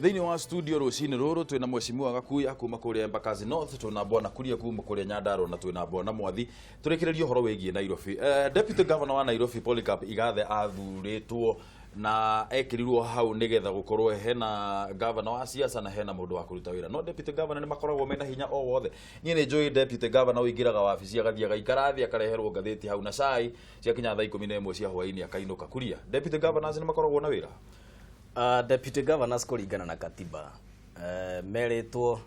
Thĩinĩ wa studio rũcinĩ rũrũ twĩna Mheshimiwa Gakuya kuma kũrĩa Embakasi North, twĩna Bwana Kuria kuma kũrĩa Nyandarua na twĩna Bwana Mwathi. Tũrĩkĩrĩrie ũhoro wĩgiĩ Nairobi. Deputy Governor wa Nairobi Polycarp Igathe athurĩtwo na ekĩrirwo hau nĩgetha gũkorwo hena governor wa siasa na hena mũndũ wa kũruta wĩra. No deputy governor nĩ makoragwo mena hinya o wothe? Niĩ nĩ njũĩ deputy governor ũingĩraga wabici, agathiĩ agaikara thĩ, akareherwo ngathĩti hau na cai, ciakinya thaa 11 cia hwaĩ-inĩ akainũka. Kuria, deputy governors nĩ makoragwo na wĩra? Deputy governors kũringana na katiba merĩtwo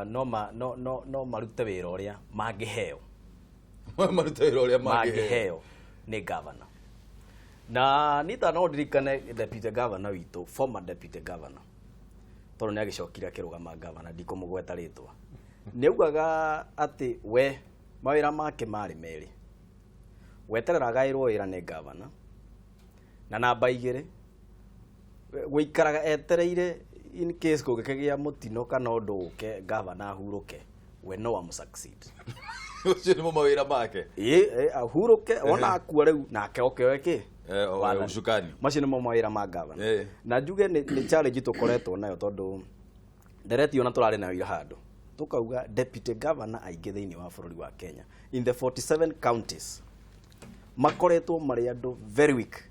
no, ma, no, no, no marute wĩra ũrĩa mangĩheo. Marute wĩra ũrĩa mangĩheo. Mangĩheo nĩ governor. Na nita no ndirikane deputy governor witũ, former deputy governor, tondũ nĩ agĩcokire akĩrũgama governor, ndikũmũgweta rĩtwa, nĩ augaga atĩ we mawĩra make marĩ merĩ: gweterera agaĩrwo wĩra nĩ governor, na namba 2 gũikaraga etereire in case kũngĩkĩgĩa mũtino kana ũndũ ũke, governor ahurũke, we no amũ succeed. Ũcio nĩmo mawĩra make. Ĩ ahurũke, wona akua rĩu nake oke oe kĩ? Oe Wathani. Ũcukani. Macio nĩmo mawĩra ma governor. Na njuge nĩ challenge tũkoretwo nayo, tondũ ndereti ona tũrarĩ nayo ira handũ tũkauga deputy governor aingĩ thĩinĩ wa bũrũri wa Kenya in the 47 counties makoretwo marĩ andũ very weak,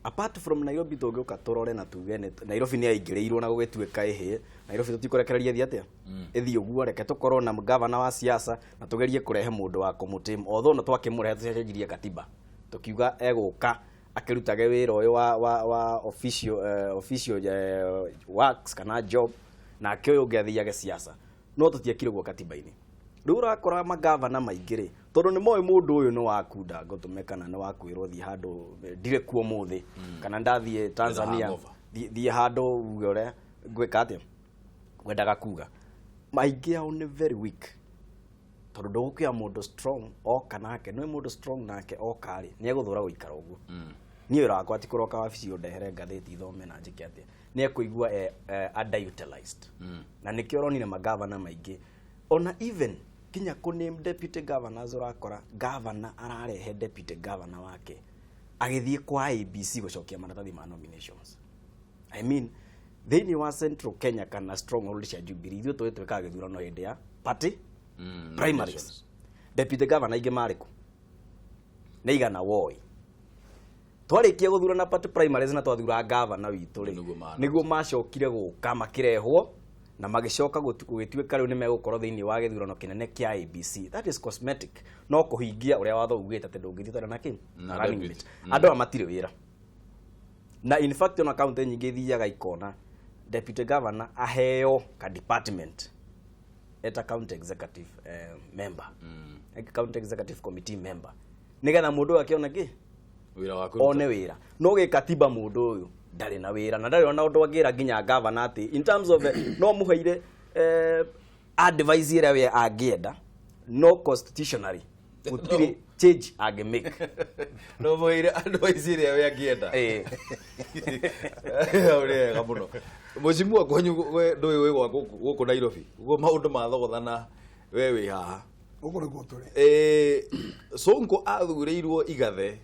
apart from Nairobi. Tũngĩũka tũrore na tuge Nairobi nĩ yaingĩrĩirwo na gũgĩtuĩka ĩhĩ Nairobi tũtikũrekereria ĩthiĩ atĩa, ĩthiĩ ũguo. Reke tũkorwo na governor wa siasa na tũgerie kũrehe mũndũ wa kũmũtĩm, although no twakĩmũrehe tũcenjirie katiba, tũkiuga egũka akĩrutage wĩra ũyũ wa official works kana job, nake ũyũ ũngĩ athiage siasa, no tũtiekire ũguo katiba-inĩ. Rĩu ũrakora magavana maingĩ rĩ, tondũ nĩ moĩ mũndũ ũyũ nĩ wakunda ngũtũme kana nĩ wakwĩrwo thiĩ handũ, ndirĩ kuo mũthĩ kana ndathiĩ Tanzania, hangover. Thiĩ handũ uge ũrĩa ngwĩka atĩa, ngwendaga kuga maingĩ ao nĩ very weak, tondũ ndũgũkĩoya mũndũ strong oka nake nĩ mũndũ strong nake oka rĩ, nĩ egũthũra gũikara ũguo. Niĩ wĩra wakwa ti kũroka wabici ũndehere ngathĩti thome na njĩke atĩa. Nĩ ekũigua underutilized, na nĩkĩo ũronire magavana maingĩ, ona even kinya kũ name deputy governors, ũrakora governor ararehe deputy governor wake agĩthiĩ kwa IEBC gũcokia maratathi ma nominations. I mean, thĩinĩ wa Central Kenya kana stronghold cia Jubilee, ithuĩ tũĩ twĩkaga gĩthurano hĩndĩ ya party primaries. Nominations. Deputy governor aingĩ marĩ kũ? Nĩ igana woi twarĩkia gũthurana party primaries na twathura governor witũ rĩ, Nĩguo nĩguo macokire gũka makĩrehwo na magĩcoka gũgĩtuĩka rĩu nĩ megũkorwo thĩinĩ wa gĩthurano kĩnene kĩa IEBC. That is cosmetic, no kũhingia ũrĩa watho ugĩte atĩ ndũngĩthiĩ ũtarĩ na kĩ? Na running deputy. mate. Andũ aya matirĩ wĩra, na in fact ona kaunti nyingĩ ithiaga ikona deputy governor aheo ka department eta county executive member, county executive committee member, nigetha mũndũ ũyũ akĩona kĩ? Wĩra wa kũruta. One wĩra. No gĩkatiba mũndũ ũyũ ndarĩ na wĩra na ndarĩ ona ũndũ angĩra nginya gavana atĩ in terms of no mũheire advice ĩrĩa we angĩenda, no constitutionally gũtirĩ change angĩmake. No mũheire advice ĩrĩa we angĩenda. Hau nĩ wega mũno. Mheshimiwa, kwanyu we ndũĩ wĩ gwa gũkũ Nairobi ũguo maũndũ mathogothana, we wĩ haha. Gũkũ nĩkuo tũrĩ. Sonko athurĩirwo Igathe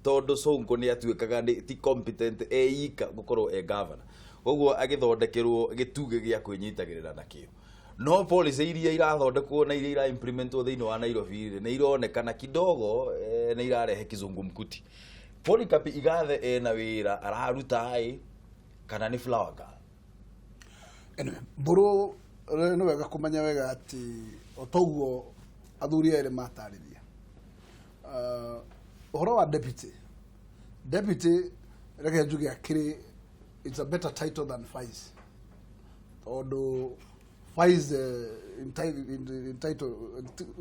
tondũ Sonko nĩ atuĩkaga nĩ ti competent eika gũkorwo e governor, koguo agĩthondekerwo gĩtugĩ gĩa kwĩnyitagĩrĩra nakĩo. No policy iria irathondekwo na iria ira implementwo thĩinĩ wa Nairobi rĩ, nĩ ironekana kidogo nĩ irarehe kizungumkuti. Polycarp Igathe ena wĩra araruta ĩ kana nĩ flower girl? Anyway, mbũrũ nĩ wega kũmenya wega atĩ o toguo athuri erĩ matarĩria ũhoro wa deputy, reke njuge akĩrĩ it's a better title than vice, tondũ vice in title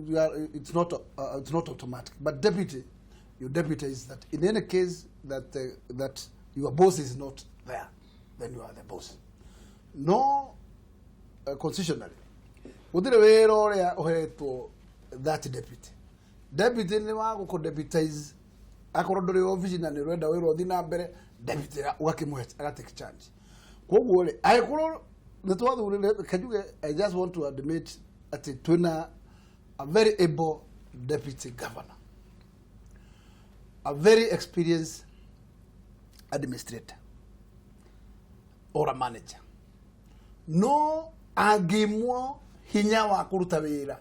you are, it's not automatic, but deputy, you deputize that in any case that your boss is not there, then you are the boss. No constitutionally gũtirĩ wĩra ũrĩa ũhetwo that deputy. Deputy nĩ wa gũkũ deputize akorwo ndũrĩ obici na nĩ ũrenda wĩra ũthiĩ na mbere, deputy ũgakĩmũhe agatake charge. Koguo rĩ, angĩkorwo nĩ twathurire kenjuge, I just want to admit atĩ twĩna a very able deputy governor, a very experienced administrator. or a manager. No angĩimwo hinya wa kũruta wĩra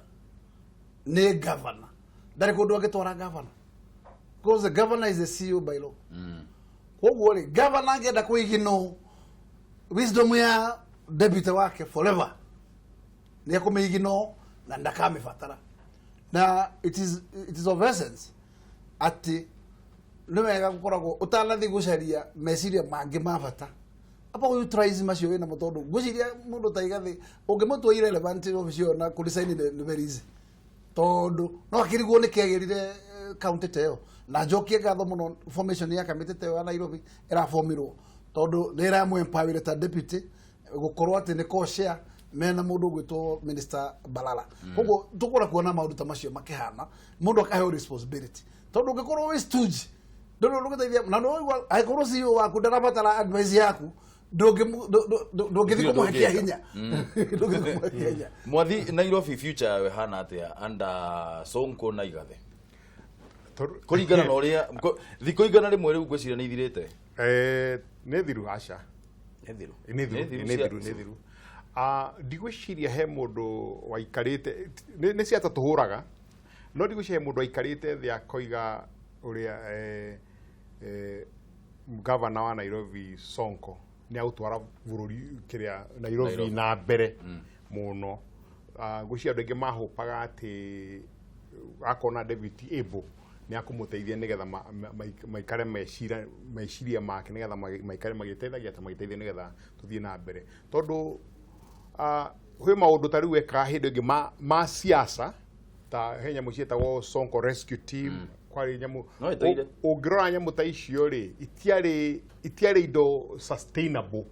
nĩ governor, ndarĩ kũndũ angĩtwara governor, because the governor is the CEO by law. Koguo rĩ, governor angĩenda kũiginwo wisdom ya deputy wake forever, nĩ ekũmĩiginwo na ndakamĩbatara. Na it is of essence atĩ nĩ wega gũkoragwo ũtanathiĩ gũcaria meciria mangĩ ma bata, aba utilize macio wĩnamo, tondũ ngwĩciria mũndũ ta Igathĩ ũngĩmũtua irrelevant obici ĩyo na kũresign nĩ very easy, tondũ no akĩrigwo nĩ kĩagĩrire county ta ĩyo. Na njokie ngatho mũno formation ya kamĩtĩ ta ĩyo ya Nairobi ĩrabomirwo, tondũ nĩ ĩramũ empower ta deputy gũkorwo atĩ nĩ co-chair mena mũndũ ũgwĩtwo Minister Balala. Koguo tũkũra kuona maũndũ ta macio makĩhana, mũndũ akaheo responsibility, tondũ ũngĩkorwo wĩ stooge ndũrĩ ũgĩteithia na nĩwaigua angĩkorwo CEO waku ndarabatara advice yaku, ndũngĩthiĩ kũmũhekia hinya, ndũngĩthiĩ kũmũhekia hinya. Mwathi, Nairobi future yayo ĩhana atĩa under Sonko na Igathe, kũringana na ũrĩa thikũ 100 rĩu ngwĩciria nĩ ithirĩte? Nĩ thiru, aca. Nĩ thiru. Nĩ thiru. Nĩ thiru. Nĩ thiru, nĩ thiru. Ndigwĩciria he mũndũ waikarĩte, nĩ ciata tũhũraga, no ndigwĩciria he mũndũ waikarĩte thĩ akoiga ũrĩa gavana wa Nairobi Sonko nĩ agũtwara bũrũri kĩrĩa Nairobi Nairobi. na mbere mũno. Ngwĩciria andũ aingĩ mahũpaga atĩ akona deputy able nĩ akũmũteithia nĩgetha maikare meciria make, nĩgetha maikare magĩteithagia ta magĩteithia nĩgetha tũthiĩ na mbere, tondũ kwĩ maũndũ ta rĩu ekaga hĩndĩ ĩngĩ ma siasa, ta he nyamũ ciĩtagwo Sonko Rescue Team, kwarĩ nyamũ No ĩteire. Ũngĩrora nyamũ ta icio rĩ, itiarĩ indo sustainable,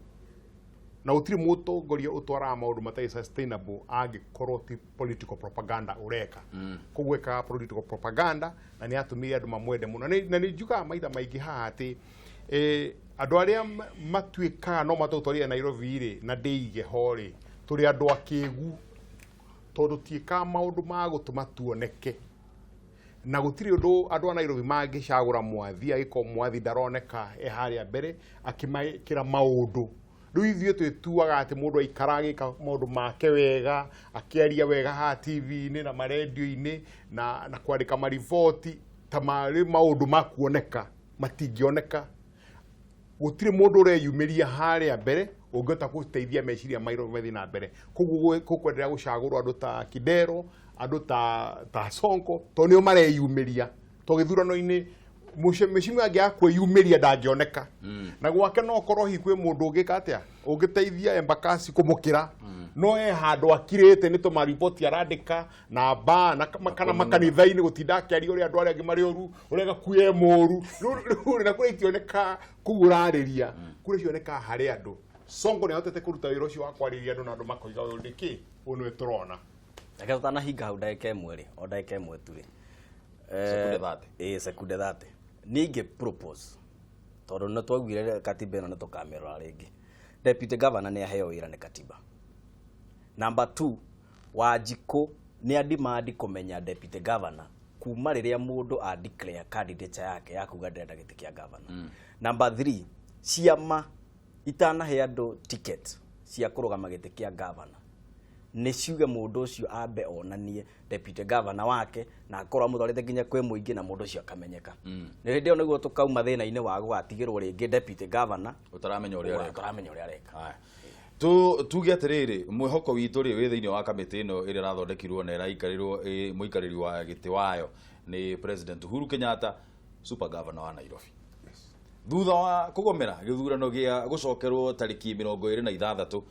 na gũtirĩ mũtongoria ũtwaraga maũndũ matarĩ sustainable angĩkorwo ti political propaganda ũreka. Koguo ekaga political propaganda na nĩ atũmire andũ mamwende mũno. Na nĩ njugaga maita maingĩ haha atĩ andũ arĩa matuĩkaga no matũtwarire Nairobi rĩ na ndĩige ho rĩ, tũrĩ andũ akĩgu, tondũ tiĩkaga maũndũ ma gũtũma tuoneke, na gũtirĩ ũndũ andũ a Nairobi mangĩcagũra Mwathi agĩkorwo Mwathi ndaroneka e harĩa mbere akĩmekĩra maũndũ. Rĩu ithuĩ twĩtuaga atĩ mũndũ aikara agĩka maũndũ make wega, akĩaria wega haha TV-inĩ na marendio-inĩ na kwandĩka mariboti ta marĩ maũndũ ma kuoneka, matingĩoneka. Gũtirĩ mũndũ ũreyumĩria harĩa mbere ũngĩhota gũteithia meciria ma Nairobi mathiĩ na mbere. Koguo gũkwenderea gũcagũrwo andũ ta Kidero, andũ ta Sonko, tondũ nĩo mareyumĩria, tondũ gĩthurano-inĩ mheshimiwa angĩaga kwĩyumĩria ndangĩoneka, na gwake no korwo hihi kwĩ mũndũ ũngĩka atĩa ũngĩteithia Embakasi kũmũkĩra, no he handũ akirĩte nĩ tũmariboti arandĩka na ba na kana makanitha-inĩ gũtinda akĩaria ũrĩa andũ arĩa angĩ marĩ ũru, ũrĩa Gakuya e mũru. Rĩu na kũrĩa itioneka kũu ũrarĩria, kũrĩa cionekaga harĩ andũ. Sonko nĩ ahotete kũruta wĩra ũcio wa kwarĩria andũ na andũ makoiga ũyũ nĩ kĩ, ũyũ nĩwe tũrona. Reke tũtanahinga hau ndagĩka ĩmwe rĩ, o ndagĩka ĩmwe tu rĩ. Sekunde 30. Ĩ, sekunde 30. Niĩ ingĩ propose, tondũ nĩ twaugire katiba ĩno nĩ tũkamĩrora rĩngĩ, deputy governor nĩ aheo wĩra nĩ katiba. Number 2, Wanjikũ nĩ adimandi kũmenya deputy governor kuma rĩrĩa mũndũ a declare candidature yake ya kuga ndĩrenda gĩtĩ kĩa governor. Number 3, ciama itanahe andũ ticket cia kũrũgama gĩtĩ kĩa governor, nĩ ciuge mũndũ ũcio ambe onanie deputy governor wake na akorwo amũtwarĩte nginya kwĩ mũingĩ na mũndũ ũcio akamenyeka. Nĩ hĩndĩ ĩyo nĩguo tũkauma thĩna-inĩ wa gũgatigĩrwo rĩngĩ deputy governor ũtaramenya ũrĩa areka. Ũtaramenya ũrĩa areka. Haya. Tu tuge atĩrĩrĩ, mwĩhoko witũ rĩ wĩ thĩinĩ wa kamĩtĩ ĩno ĩrĩa ĩrathondekirwo na ĩraikarĩrwo mũikarĩri wa gĩtĩ wayo nĩ President Uhuru Kenyatta, super governor wa Nairobi, thutha wa kũgomera gĩthurano gĩa gũcokerwo tarĩki 26.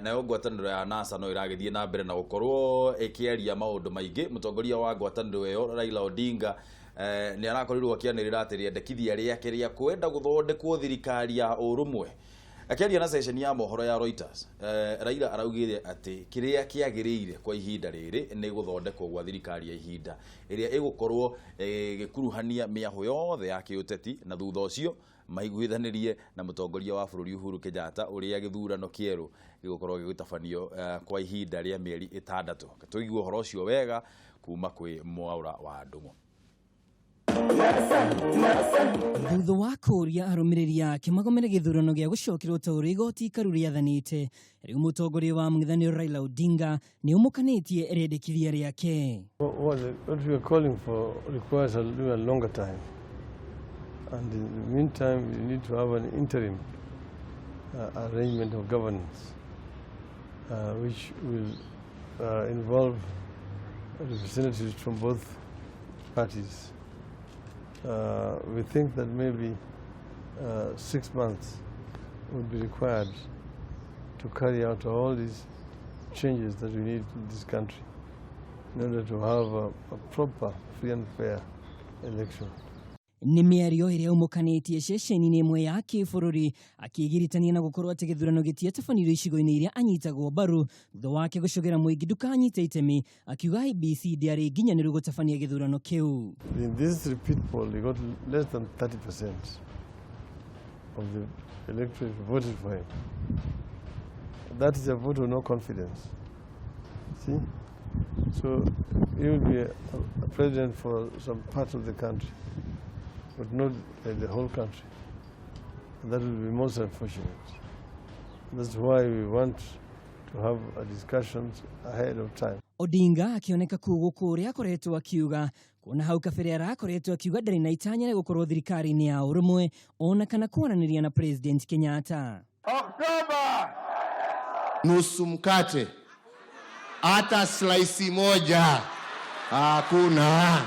Nayo ngwatanĩro ya NASA no ĩragĩthiĩ na mbere na gũkorwo ĩkĩaria maũndũ maingĩ. Mũtongoria wa ngwatanĩro ĩyo Raila Odinga nĩ arakorirwo akĩanĩrĩra atĩ rĩendekithia rĩake rĩa kwenda gũthondekwo thirikari ya ũrũmwe. Akĩaria na ceceni ya mohoro ya Reuters, Raila araugire atĩ kĩrĩa kĩagĩrĩire kwa ihinda rĩrĩ nĩ gũthondekwo gwa thirikari ya ihinda ĩrĩa ĩgũkorwo ĩgĩkuruhania mĩahũ yothe ya kĩũteti, na thutha ũcio maiguithanĩrie na mũtongoria wa bũrũri Uhuru Kenyatta ũrĩa gĩthurano kĩerũ gĩgũkorwo gĩgĩtabanio kwa ihinda rĩa mĩeri 6. Tũigue ũhoro ũcio wega kuma kwĩ Mwaũra wa Ndung'u. Thutha wa kũũria arũmĩrĩri ake magomere gĩthurano gĩa gũcokerwo ta ũrĩa igoti ikaru rĩathanĩte, rĩu mũtongoria wa mũng'ethanĩro Raila Odinga nĩ ũmũkanĩtie rĩendekithia rĩake. What we are calling for requires a little longer time. And in the meantime, we need to have an interim arrangement of governance, which will involve representatives from both parties. We think that maybe 6 months would be required to carry out all these changes that we need in this country in order to have a proper, free and fair election. Nĩ mĩario ĩrĩa ũmũkanĩtie ceceni-inĩ ĩmwe ya kĩbũrũri akĩgiritania na gũkorwo atĩ gĩthurano gĩtiatabanirio icigo-inĩ iria anyitagwo mbaru, thutha wake gũcogera mũingĩ ndũkanyite itemi, akiuga IEBC ndĩarĩ nginyanĩru gũtabania gĩthurano kĩu. In this repeat poll, he got less than 30% of the electorate voted for him. That is a vote of no confidence. See? So he will be a president for some part of the country, but not the whole country. And that will be most unfortunate. That's why we want to have a discussions ahead of time. Odinga akĩoneka kũgũkũ ũrĩa akoretwo akiuga kuona hau kabere arakoretwo akiuga ndarĩ na itanya rĩa gũkorwo thirikari-inĩ ya ũrũmwe ona kana kwaranĩria na President Kenyatta. Nusu mkate, hata slice moja hakuna.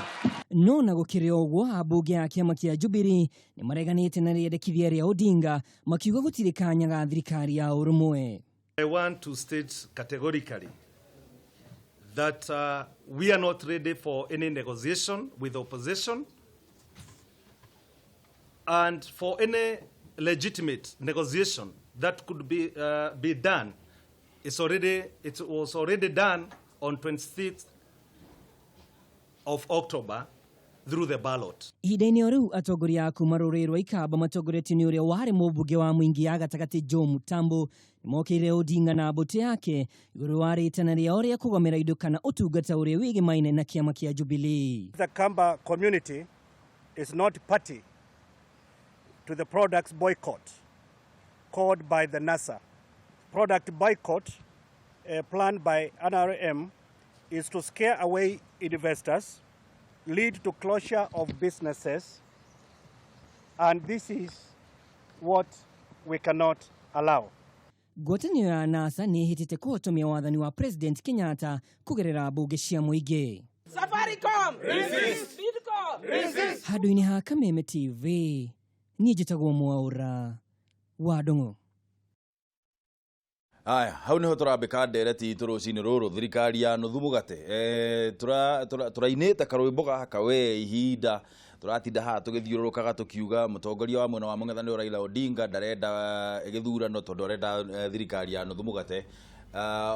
No na gũkĩrĩ ũguo, ambunge a kĩama kĩa Jubilee nĩ mareganĩte na rĩendekithia rĩa Odinga, makiuga gũtirĩ kanya ga thirikari ya ũrũmwe. I want to state categorically that we are not ready for any negotiation with the opposition and for any legitimate negotiation that could be done. It was already done on 26th of October through the ballot. Ihinda-inĩ o rĩu, atongoria a kuma rũrĩrĩ rwa Ikamba matongoretio nĩ ũrĩa warĩ mũmbunge wa Mwingi ya gatagatĩ Joe Mutambo nĩmokĩrĩire Odinga na mbũtũ yake igũrũ wa rĩtana rĩao rĩa kũgomera indo kana ũtungata ũrĩa wĩgemaine na kĩama kĩa Jubilee. The Kamba community is not party to the products boycott called by the NASA. Product boycott planned by NRM is to scare away investors, lead to closure of businesses, and this is what we cannot allow. Ngwatanĩro ya NASA nĩ ĩhĩtĩte kũhotomia wathani wa President Kenyatta kũgerera mbunge cia mũingĩ. Safaricom! Resist! Bidco! Resist! Handũ-inĩ ha Kameme TV, niĩ njĩtagwo Mwaũra wa Ndũng'ũ. Aya, hau niho tũrambĩka ndereti itũ rũcinĩ rũrũ, thirikari ya nuthu mũgate. Tũrainĩte karwĩmbo gaka we ihinda tũratinda haha tũgĩthiũrũrũkaga tũkiuga mũtongoria wa mwena wa mũng'ethanĩro Raila Odinga ndarenda gĩthurano tondũ arenda thirikari ya nuthu mũgate.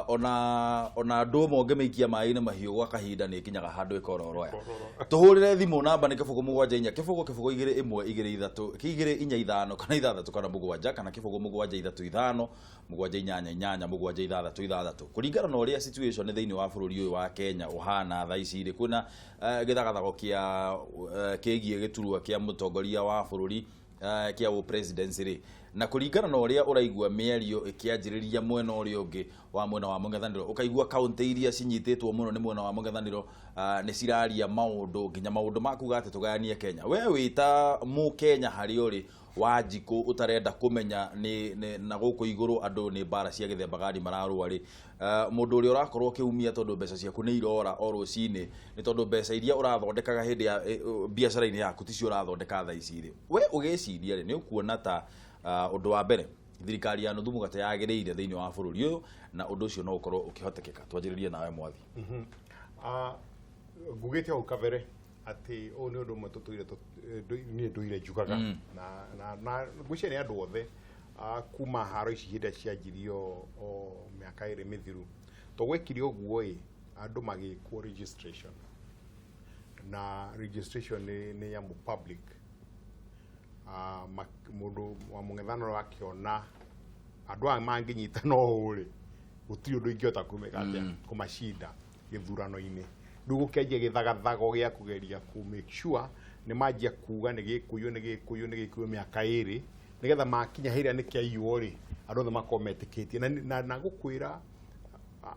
Ona ndũma ũngĩmĩikia maĩ-inĩ mahiũ gwa kahinda nĩ ĩkinyaga handũ ĩkororoya. Tũhũrĩre thimũ, namba nĩ 074 0 0 2 1 2 3 2 4 5 kana 6 kana 7 kana 0735788 766 kũringana na ũrĩa situation thĩinĩ wa bũrũri ũyũ wa Kenya ũhana thaa ici rĩ. Kwĩna gĩthagathago kĩa kĩgiĩ gĩturwa kĩa mũtongoria wa bũrũri kĩa ũ presidency rĩ, na kũringana na ũrĩa ũraigua mĩario ĩkĩanjĩrĩria mwena ũrĩa ũngĩ wa mwena wa mũng'ethanĩro, ũkaigua kaũntĩ iria cinyitĩtwo mũno nĩ mwena wa mũng'ethanĩro nĩ ciraria maũndũ nginya maũndũ ma kuga atĩ tũgayanie Kenya. We wĩ ta mũkenya harĩa ũrĩ Wanjikũ ũtarenda kũmenya nĩ na gũkũ igũrũ andũ nĩ mbara cia gĩthemba gani mararũa rĩ, mũndũ ũrĩa ũrakorwo ũkĩumia tondũ mbeca ciaku nĩ irora o rũcinĩ, nĩ tondũ mbeca iria ũrathondekaga hĩndĩ ya biacara-inĩ yaku ticio ũrathondeka thaa ici rĩ, we ũgĩciria rĩ, nĩ ũkuona ta ũndũ wa mbere thirikari ya nuthu mũgate yagĩrĩire thĩinĩ wa bũrũri ũyũ, na ũndũ ũcio no ũkorwo ũkĩhotekeka? Twanjĩrĩrie nawe, Mwathi. Ngugĩte hau kabere atĩ ũyũ nĩ ũndũ ũmwe tũtũire niĩ ndũire njugaga na ngwĩciria nĩ andũ othe kuma haro ici hĩndĩ cianjirio o mĩaka 2 mĩthiru. To gwekire ũguo ĩ, andũ magĩkwo registration, na registration nĩ nyamũ public. Mũndũ wa mũng'ethanĩro akĩona andũ aya mangĩnyita no ũũ rĩ, gũtirĩ ũndũ ingĩhota kũmeka atĩa kũmacinda gĩthurano-inĩ. Rĩu gũkĩanjia gĩthagathago gĩa kũgeria kũ make sure Nĩ manjia kuga nĩ gĩkũyũ, nĩ gĩkũyũ, nĩ gĩkũyũ mĩaka 2, nĩgetha makinya hĩrĩa nĩ kĩaiywo rĩ, andũ othe makorwo metĩkĩtie. Na gũkwĩra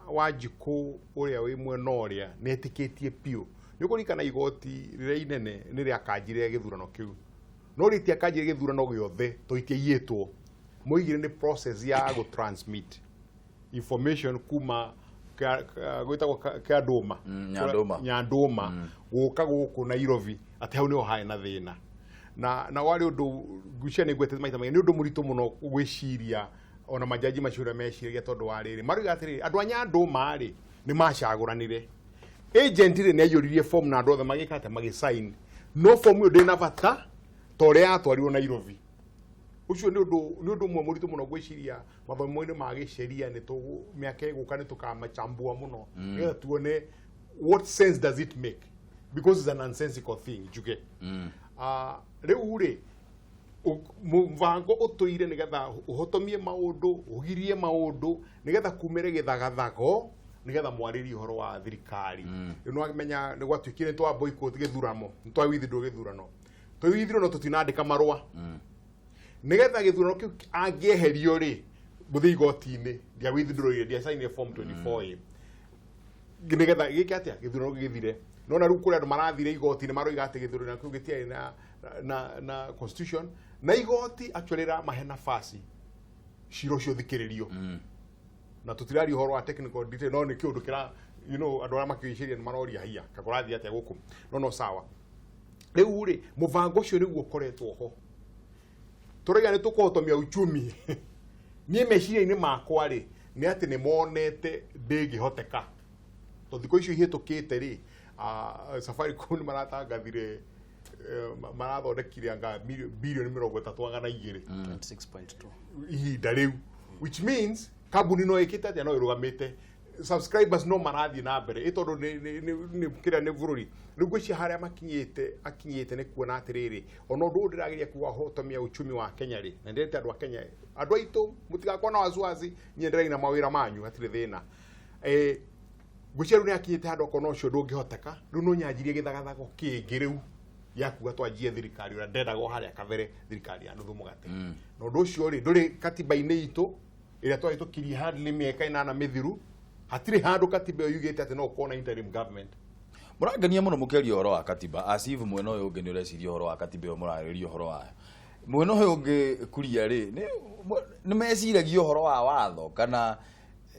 Wanjikũ ũrĩa wĩ mwena ũrĩa nĩ etĩkĩtie biũ. Nĩ ũkũririkana igoti rĩrĩa inene nĩ rĩakanjire gĩthurano kĩu, no rĩtiakanjire gĩthurano gĩothe to itiaiyĩtwo. Moigire nĩ process ya gũ transmit information kuma gwĩtagwo Kĩandũma. Nyandũma. Nyandũma gũka gũkũ Nairobi, atĩ hau nĩho harĩ na thĩna. Na warĩ ũndũ ngwĩciria nĩ ngwetete maita maingĩ, nĩ ũndũ mũritũ mũno gwĩciria ona majaji macio ũrĩa meciragia, tondũ wa rĩrĩ maroiga atĩrĩrĩ, andũ a Nyandũma rĩ nĩ macagũranire, agent rĩ nĩ aiyũririe form na andũ othe magĩka atĩa, magĩsign, no form ĩyo ndĩrĩ na bata ta ũrĩa yatwarirwo Nairobi. Ũcio nĩ ũndũ ũmwe mũritũ mũno gwĩciria mathomo-inĩ ma gĩceria. Nĩ tũgũ mĩaka ĩgũka nĩ tũkamachambua mũno nĩgetha tuone what sense does it make, because it's a nonsensical thing njuge. Rĩu rĩ mũbango ũtũire nĩgetha ũhotomie maũndũ, ũgirie maũndũ, nĩgetha kumĩre gĩthagathago, nĩgetha mwarĩrie ũhoro wa thirikari. Rĩu nĩwamenya nĩ gwatuĩkire nĩ twa boycott gĩthurano, nĩ twa withdraw gĩthurano, twa withdraw no tũtinandĩka marũa nĩgetha gĩthurano kĩu angĩeherio rĩ mũthiĩ igoti-inĩ. Ndia withdraw ire, ndia sign form 24A nĩgetha gĩke atĩa, gĩthurano gĩthire. Nona rĩu kũrĩ andũ marathire igoti-inĩ maroiga atĩ gĩthurano kĩu gĩtiarĩ na constitution, na igoti actually ramahe nafasi cira ũcio ũthikĩrĩrio. Na tũtiraria ũhoro wa technical detail, no nĩ kĩũndũ kĩra andũ arĩa makĩciria nĩ maroria hiya kakũrathiĩ atĩa gũkũ, no sawa. Rĩu rĩ mũbango ũcio nĩguo ũkoretwo ho, tũrauga nĩ tũkũhotomia uchumi. Niĩ meciria-inĩ makwa rĩ nĩ atĩ nĩ monete ndĩngĩhoteka, tondũ thikũ icio ihĩtũkĩte rĩ, Safaricom nĩ maratangathire marathondekire anga bilioni 32 26.2 ihinda rĩu, which means kambuni no ĩkĩte atĩa, no ĩrũgamĩte, subscribers no marathiĩ na mbere ĩ tondũ nĩ kĩrĩa nĩ bũrũri. Rĩu ngwĩciria harĩa makinyĩte akinyĩte nĩ kuona atĩrĩrĩ, ona ũndũ ũyũ ndĩrageria kuga hotomia uchumi wa Kenya rĩ, na ndĩrete andũ a Kenya, andũ aitũ mũtigakorwo na wasiwasi, niĩ ndĩraina mawĩra manyu hatirĩ thĩna. Ngwĩciria rĩu nĩ akinyĩte handũ akona ũcio ndũngĩhoteka, rĩu no nyanjirie gĩthagathago kĩngĩ rĩu ya kuga twanjie thirikari ũrĩa ndendaga o harĩa kabere, thirikari ya nuthu mũgate. Na ũndũ ũcio rĩ ndũrĩ katiba-inĩ itũ ĩrĩa twahĩtũkirie hardly mĩaka 8 mĩthiru. Hatirĩ handũ katiba ĩyo yugĩte atĩ no ũkorwo na interim government. Mũrangenia mũno mũkĩaria ũhoro wa katiba, as if mwena ũyũ ũngĩ nĩ ũreciria ũhoro wa katiba ĩyo mũrarĩrĩria ũhoro wayo. Mwena ũyũ ũngĩ kuria rĩ nĩ meciragia ũhoro wa watho kana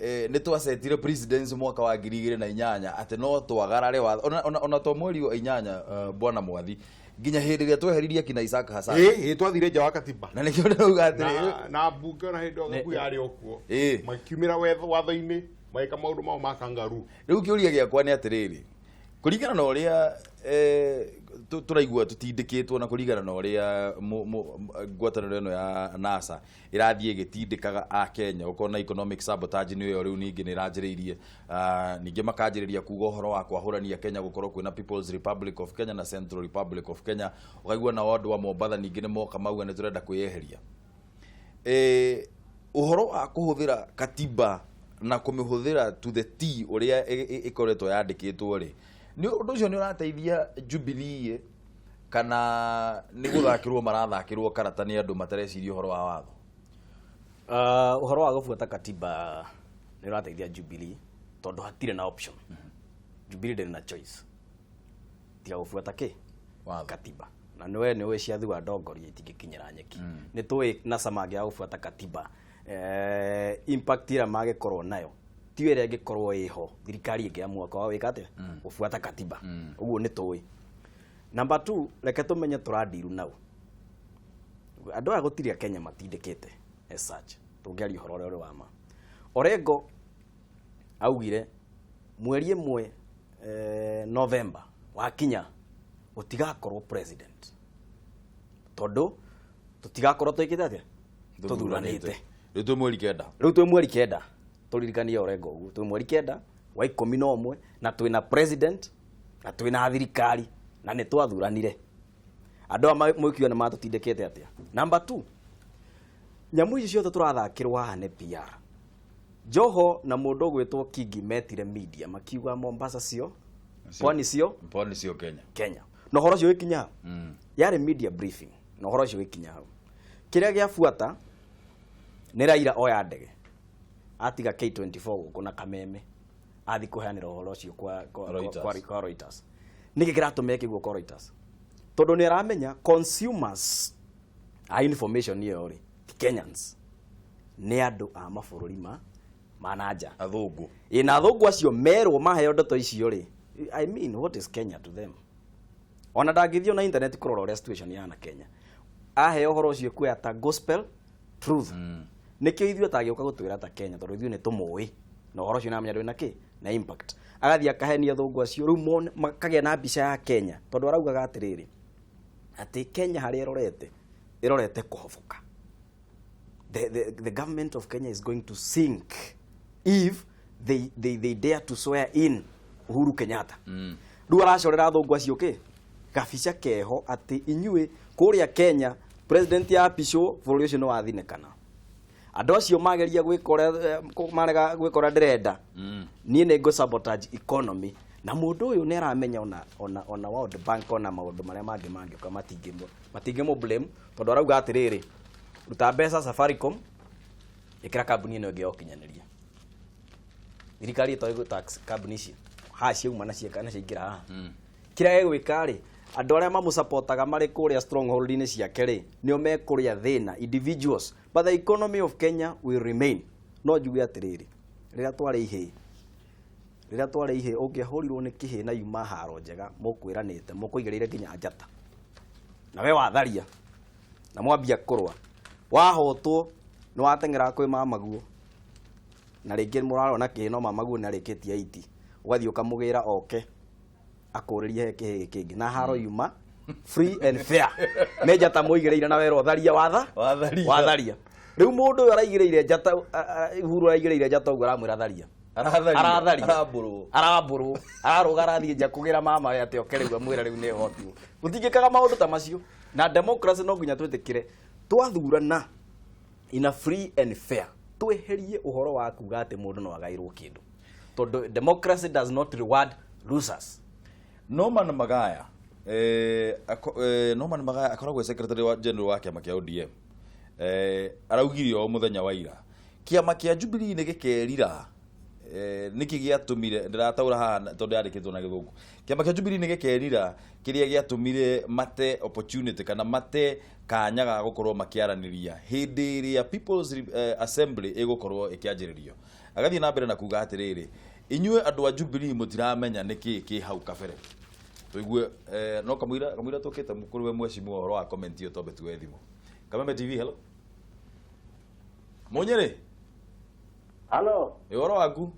nĩ twacetire precedence mwaka wa 2008 atĩ no twagarare watho ona to mweri wa 8, bwana Mwathi, nginya hĩndĩ ĩrĩa tweheririe kina Isaac Hassan. Ĩ twathire nja wa katiba. Na nĩkĩo ndĩrauga atĩrĩ na mbunge ona hĩndĩ ĩyo Gakuya yarĩ o kuo, makiumĩra watho-inĩ magĩka maũndũ mao ma kangaroo. Rĩu kĩũria gĩakwa nĩ atĩrĩrĩ, kũringana na ũrĩa tũraigua tũtindĩkĩtwo na kũringana na ũrĩa ngwatanĩro ĩno ya NASA ĩrathiĩ ĩgĩtindĩkaga a Kenya, ũkona economic sabotage nĩ ĩyo rĩu ningĩ nĩ ĩranjĩrĩirie, ningĩ makanjĩrĩria kuga ũhoro wa kwahũrania Kenya gũkorwo kwĩna People's Republic of Kenya na Central Republic of Kenya, ũkaigua nao andũ a Mombatha ningĩ nĩ moka mauga nĩ tũrenda kwĩyeheria. Ũhoro wa kũhũthĩra katiba na kũmĩhũthĩra to the T ũrĩa ĩkoretwo yandĩkĩtwo rĩ, nĩ ũndũ ũcio nĩ ũrateithia Jubilee kana nĩ gũthakĩrwo marathakĩrwo karata nĩ andũ matareciria ũhoro wa watho? Ũhoro wa gũbuata katiba nĩ ũrateithia Jubilee tondũ hatirĩ na option. Jubilee ndĩrĩ na choice tiga gũbuata kĩ katiba, na nĩwe nĩũĩ ciathua ndongoria itingĩkinyĩra nyeki. Nĩ tũĩ NASA mangĩaga gũbuata katiba, impact ĩrĩa mangĩkorwo nayo ti ĩrĩa ĩngĩkorwo ĩho thirikari ĩngĩamua kwaga gwĩka atĩa, gũbuata katiba. Ũguo nĩ tũĩ. Number 2, reke tũmenye tũrandiru nau andũ aya gũtirĩ a Kenya matindĩkĩte as such, tũngĩaria ũhoro ũrĩa ũrĩ wa ma. Orengo augire mweri 1 November wakinya gũtigakorwo president tondũ tũtigakorwo twĩkĩte atĩa, tũthuranĩte. Rĩu twĩ mweri 9. Rĩu twĩ mweri 9, tũririkanie Orengo ũguo, twĩ mweri 9 wa 11 na twĩna president na twĩna thirikari na nĩ twathuranire. Andũ aya mũkiuga nĩ matũtindĩkĩte atĩa. Number 2, nyamũ ici ciothe tũrathakĩrwo haha nĩ PR. Joho na mũndũ ũgwĩtwo Kingi metire media makiuga Mombasa cio, Pwani cio, Pwani cio Kenya. Kenya. Na ũhoro ũcio wĩkinya hau. Yarĩ media briefing na ũhoro ũcio wĩkinya hau. Kĩrĩa gĩabuata nĩ Raila oya ndege atiga K24 gũkũ na Kameme athi kũheanĩra ũhoro ũcio kwa Reuters. kwa Reuters. Nĩkĩ kĩratũma eke guo kwa Reuters? Tondũ nĩ aramenya consumers a information ĩyo rĩ ti Kenyans, nĩ andũ a mabũrũri ma na nja, athũngũ. Ĩ na athũngũ acio merwo maheo ndeto icio rĩ, I mean, what is Kenya to them? Ona ndangĩthiĩ na internet kũrora ũrĩa situation ihana Kenya, aheo ũhoro ũcio kuoya ta gospel truth. Nĩkĩo ithuĩ atangĩũka gũtwĩra ta Kenya, tondũ ithuĩ nĩ tũmũĩ na ũhoro ũcio nĩamenya ndũrĩ na kĩ na impact. Agathiĩ akahenia athũngũ acio rĩu makagĩa na mbica ya Kenya, tondũ araugaga atĩrĩrĩ atĩ Kenya harĩa ĩrorete ĩrorete kũhoboka. The government of Kenya is going to sink if they dare to swear in Uhuru Kenyatta. Rĩu aracorera athũngũ acio kĩ gabica keho atĩ inyuĩ kũrĩa Kenya president ya apicwo bũrũri ũcio nĩ wathinĩkana. Andũ acio mageria gwĩka ũrĩa marega gwĩka ũrĩa ndĩrenda, niĩ nĩ ngũ sabotage economy. Na mũndũ ũyũ nĩ aramenya ona World Bank ona maũndũ marĩa mangĩ mangĩũka matingĩmũ blame, tondũ arauga atĩrĩrĩ, ruta mbeca Safaricom ĩkĩra kambuni ĩno ĩngĩ ya ũkinyanĩria. Thirikari ĩtoĩ gũ tax kambuni icio haha ciauma na cieka na ciaingĩra haha. Kĩrĩa gĩgwĩka rĩ, andũ arĩa mamũsupportaga marĩ kũrĩa stronghold-inĩ ciake rĩ, nĩo mekũrĩa thĩna individuals, but the economy of Kenya will remain. No njuge atĩrĩrĩ, rĩrĩa twarĩ ihĩĩ ũngĩahũrirwo nĩ kĩhĩĩ na yuma haro njega, mũkwĩranĩte mũkũigĩrĩire nginya njata na we watharia na mwambia kũrũa, wahotwo nĩ wateng'eraga kwĩ mamaguo na rĩngĩ mũrarona kĩhĩĩ no mamaguo nĩ arĩkĩtie 80, ũgathiĩ ũkamũgĩra oke akũrĩrie he kĩhĩĩ kĩngĩ na haro yuma free and fair nĩ njata mũigĩrĩire na wera ũtharia watha Watharia. Rĩu mũndũ ũyũ araigĩrĩire njata, Uhuru araigĩrĩire njata ũguo aramwĩra tharia. Aratharia. Aratharia. Arambũrwo. Arambũrwo. Ararũga arathiĩ nja kũgĩra mama we atĩ oke rĩu amwĩre rĩu nĩ hotirwo. Gũtingĩkaga maũndũ ta macio. Na democracy no nginya twĩtĩkĩre twathurana in a free and fair, tweherie ũhoro wa kuga atĩ mũndũ no agairwo kĩndũ, tondũ democracy does not reward losers. Norman Magaya Norman Magaya akoragwo secretary wa general wa kĩama kĩa ODM, araugire o mũthenya wa ira kĩama kĩa Jubilee nĩ gĩkerira nĩkĩ gĩatũmire, ndĩrataũra haha tondũ yandĩkĩtwo na gĩthũngũ, kĩama kĩa Jubilee nĩ gĩkerira kĩrĩa gĩatũmire mate opportunity kana mate kanya ga gũkorwo makĩaranĩria hĩndĩ ĩrĩa People's Assembly ĩgũkorwo ĩkĩanjĩrĩrio. Agathiĩ na mbere na kuga atĩrĩrĩ, inyuĩ andũ a Jubilee mũtiramenya nĩkĩ kĩ hau kabere. Tũigue no kamũira tũkĩte kũrĩ we mheshimiwa ũhoro wa comment ĩyo twambe tuoe thimũ. Kameme TV, hello. Mũnyĩrĩ. Halo. Ĩ ũhoro waku?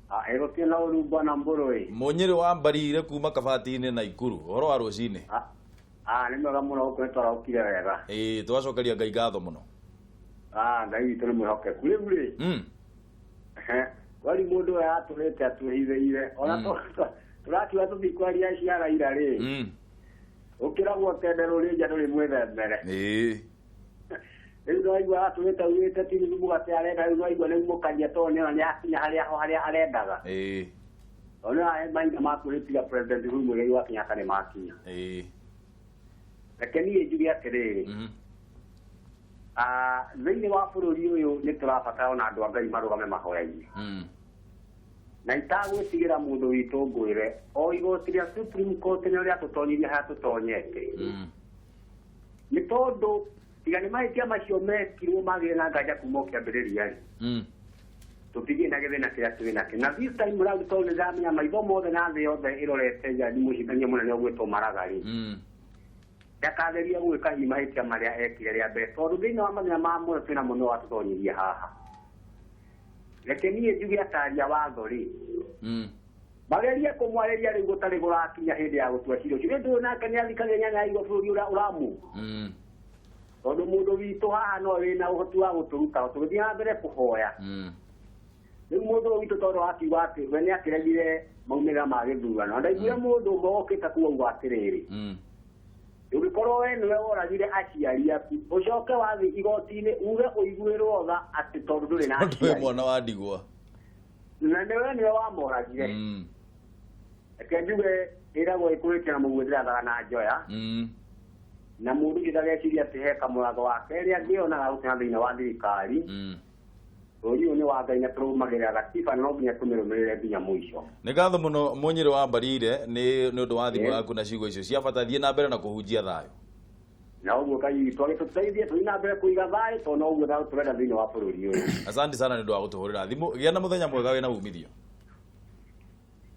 Ĩgũtirĩ na ũru bwana Mbũrũĩ. Mũnyĩrĩ wa mbarire kuma Kabati-inĩ na Ikuru. Ũhoro wa rũcinĩ? Nĩ mwega mũno gũkũ nĩ twaraũkire wega. Ĩĩ, twacokeria Ngai ngatho mũno. Ngai witũ nĩ mwĩhokeku. Rĩu rĩ. Kwari mũndũ ũyũ atũrĩte atwĩhithĩire. Ona tũrakiuga tũthiĩ kwaria cia Raila rĩ. Ũkĩragwo tene rũrĩ nja ndũrĩ mwĩthembere. Ĩĩ. Rĩu no aigua atũrĩte augĩte ti nuthu mũgate arenda, rĩu no aigua nĩ mũkania tondũ nĩona nĩakinya harĩa arendaga. Ĩĩ. Tondũ nĩona mahinda ma kwĩhĩtira President Uhuru Muigai wa Kenyatta nĩ makinya. Ĩĩ. Reke niĩ njuge atĩrĩrĩ, thĩinĩ wa bũrũri ũyũ nĩ tũrabatara ona andũ a Ngai marũgame mahoya-inĩ. Na itagwĩtigĩra mũndũ witũ ngwĩre, o igoti rĩa Supreme Court nĩ rĩa tũtonyirie harĩa tũtonyete. Nĩ tondũ tiga nĩ mahĩtia macio mekirwo magĩre na nganja kuma o kĩambĩrĩria rĩ, tũtigĩe na gĩthĩna kĩrĩa twĩ nakĩo. Na this time round tondũ nĩ ndamenya maitho mothe na thĩ yothe ĩrorete nja nĩ mũcindania mũnene ũgwĩtwo Maraga rĩ, ndakageria gwĩka hihi mahĩtia marĩa ekire rĩa mbere, tondũ thĩinĩ wa mathĩna ma muoyo twĩna mũno watũtonyirie haha. Reke niĩ njuge ataria watho rĩ, magerie kũmwarĩria rĩu gũtarĩ gũrakinya hĩndĩ ya gũtua cira ũcio. Rĩu ndũyũ nake nĩathikagia nyanya aigua bũrũri ũrĩa ũramu, tondũ mũndũ witũ haha no wĩna ũhoti wa gũtũruta tũgĩthiĩ na mbere kũhoya. Rĩu mũndũ ũyũ witũ tondũ akiuga atĩ we nĩakĩregire maumĩrĩra ma gĩthurano, na ndaiguire mũndũ ũmwe okĩte kuo auga atĩrĩrĩ, ũngĩkorwo we nĩwe woragire aciari aku ũcoke wathiĩ igoti-inĩ uge ũiguĩrwo tha atĩ tondũ ndũrĩ na aciari, mwana wa ndigwa na nĩwe nĩwe wamoragire. Reke njuge Ĩragwo ĩkũrĩte na mũguĩ ndĩrathaga na njoya. Na mũndũ ũcio ndageciria atĩ he kamũratho wa kerĩ angĩonaga gũtena thĩinĩ wa thirikari. Bũrũri ũyũ nĩ wa Ngai na tũrũmagĩrĩra gatiba na no nginya tũmĩrũmĩrĩre nginya mũico. Nĩ ngatho mũno Mũnyĩrĩ wa Mbarire nĩ ũndũ wa thimũ yaku na ciugo icio cia bata. Thiĩ na mbere na kũhunjia thayũ. Na ũguo Ngai witũ agĩtũteithie tũthiĩ na mbere kũiga thayũ tondũ noguo thayũ tũrenda thĩinĩ wa bũrũri ũyũ. Asante sana nĩ ũndũ wa gũtũhũrĩra thimũ. Gĩa na mũthenya mwega wĩna umithio.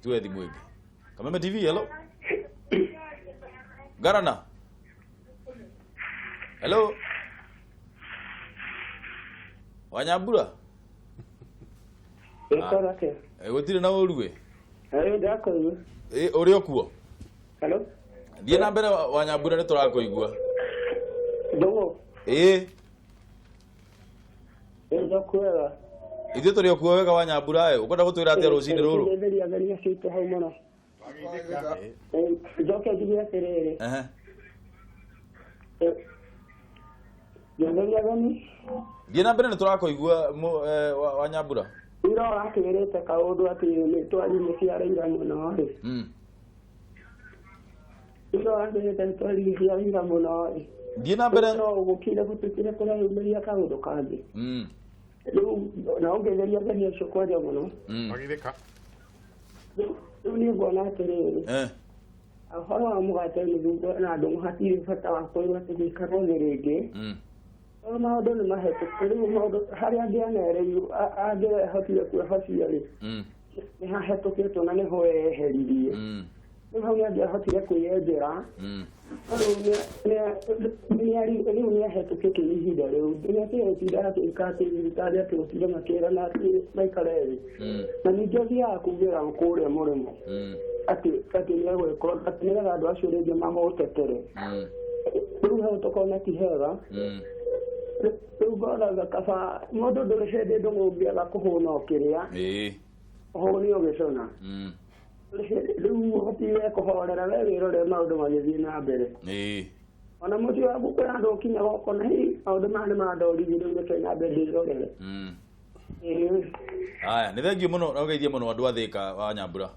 Tuwe thimũ ĩngĩ. Kameme TV, hello. Garana. Hello. Wanyambura. Gũtirĩ na ũru ĩ. Ũrĩ o kuo? Hello. Thiĩ na mbere Wanyambura nĩ tũrakũigua. Ndogo. Ĩ. Ndokuwega. Ithuĩ tũrĩ o kuo wega Wanyambura ĩ. Ũkwenda gũtwĩra atĩa rũcinĩ rũrũ? Ngetheria citũ hau mũno. Njoke njuge atĩrĩrĩ. Ngetheria ageni. Thiĩ na mbere nĩ tũrakũigua Wanyambura. Ira ũrakĩrĩte kaũndũ atĩ nĩ twaririe cia Raila mũno rĩ. Ira ũrakĩrĩte nĩ twaririe cia Raila mũno rĩ. Thiĩ na mbere. No ũgũkire gũtũkire kũreyumĩria kaũndũ kangĩ. Rĩu na ũngetheria ageni acio kwaria mũno. Magithĩka. Rĩu niĩ nguona atĩrĩrĩ. Ũhoro wa mũgate nuthu na andũ hatirĩ bata wa kwĩrwo atĩ gũikarwo thĩ rĩngĩ. Maũndũ nĩ mahĩtũku rĩu maũndũ harĩa angĩanereirwo angĩahotire kwĩhocia rĩ nĩ hahetũkĩtwo na nĩho eheririe. Rĩu hau nĩ angĩahotire kwĩyenjera. Rĩu nĩ ahetũkĩtio nĩ ihinda rĩu. Nĩatiga gũtinda agĩka atĩ thirikari atĩ gũtinda makĩrana atĩ maikare thĩ. Na ningĩ athiaga kuugĩra kũrĩa mũrĩmo atĩ atĩ nĩegwĩka atĩ nĩgetha andũ acio rĩngĩ mamũtetere. Rĩu hau tũkona ti hega. Rĩu ngoraga kaba mũndũ ndũrĩ hĩndĩ ndũngĩaga kũhũna ũkĩrĩa. Ũhũne ũgĩcũna. Rĩu ũbatiĩ kũhorera we wĩrore maũndũ magĩthiĩ na mbere. Ona mũciĩ waku kwĩ handũ ũkinyaga ũkona hi maũndũ maya nĩ mandoririe rĩu reke nyambe ndĩrorere. Aya, nĩ thengiũ mũno na ũgeithie mũno andũ a Thĩka wa Nyambura.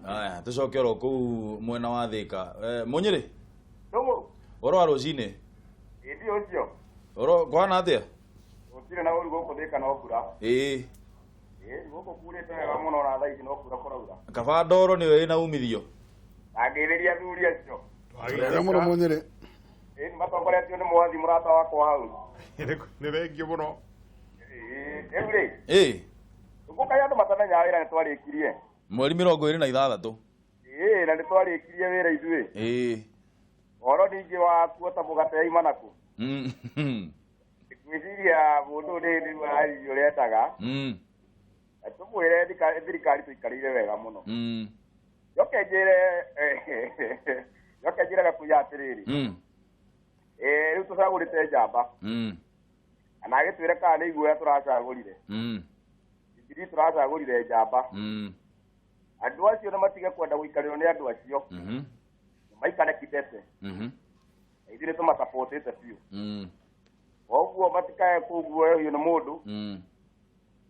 Aya, tũcoke oro kũu mwena wa Thĩka. Mũnyĩrĩ. Ndũng'ũ. Ũhoro wa rũcinĩ. Ĩndi ũcio. Ũhoro kũhana atĩa? Gũtirĩ na ũru gũkũ Thĩka no mbura. Ĩĩ. Ĩĩ gũkũ kurĩte wega mũno na thaa ici no kura kũraura. Kaba ndoro nĩyo ĩna umithio. Na ngeithĩria athuri acio. Wega mũno Mũnyĩrĩ. Ĩĩ matongoretio nĩ mwathi mũrata wakwa hau. Nĩ thengiũ mũno. Ĩĩ rĩu rĩ. Ĩĩ. Gũkũ andũ matamenyaga wĩra nĩ twarĩkirie. Mweri 26. Ĩĩ na nĩ twarĩkirie wĩra ithuĩ. Ĩĩ. Ũhoro ningĩ wa kuota mũgate yaima naku. Ngwĩciria mũndũ nĩ rĩu araririe ũrĩa endaga. Tũmwĩre thirikari tũikarĩire wega mũno. Njoke njĩre Gakuya atĩrĩrĩ. Rĩu tũcagũrĩte njamba. Na agĩtwĩre kana nĩ iguoya tũracagũrire. Jubilee tũracagũrire njamba. Andũ acio nĩ matige kwenda gũikarĩrwo nĩ andũ acio. Maikare kidete. Ithuĩ nĩ tũmasapotĩte biũ. Koguo matikae kũguoyohio nĩ mũndũ.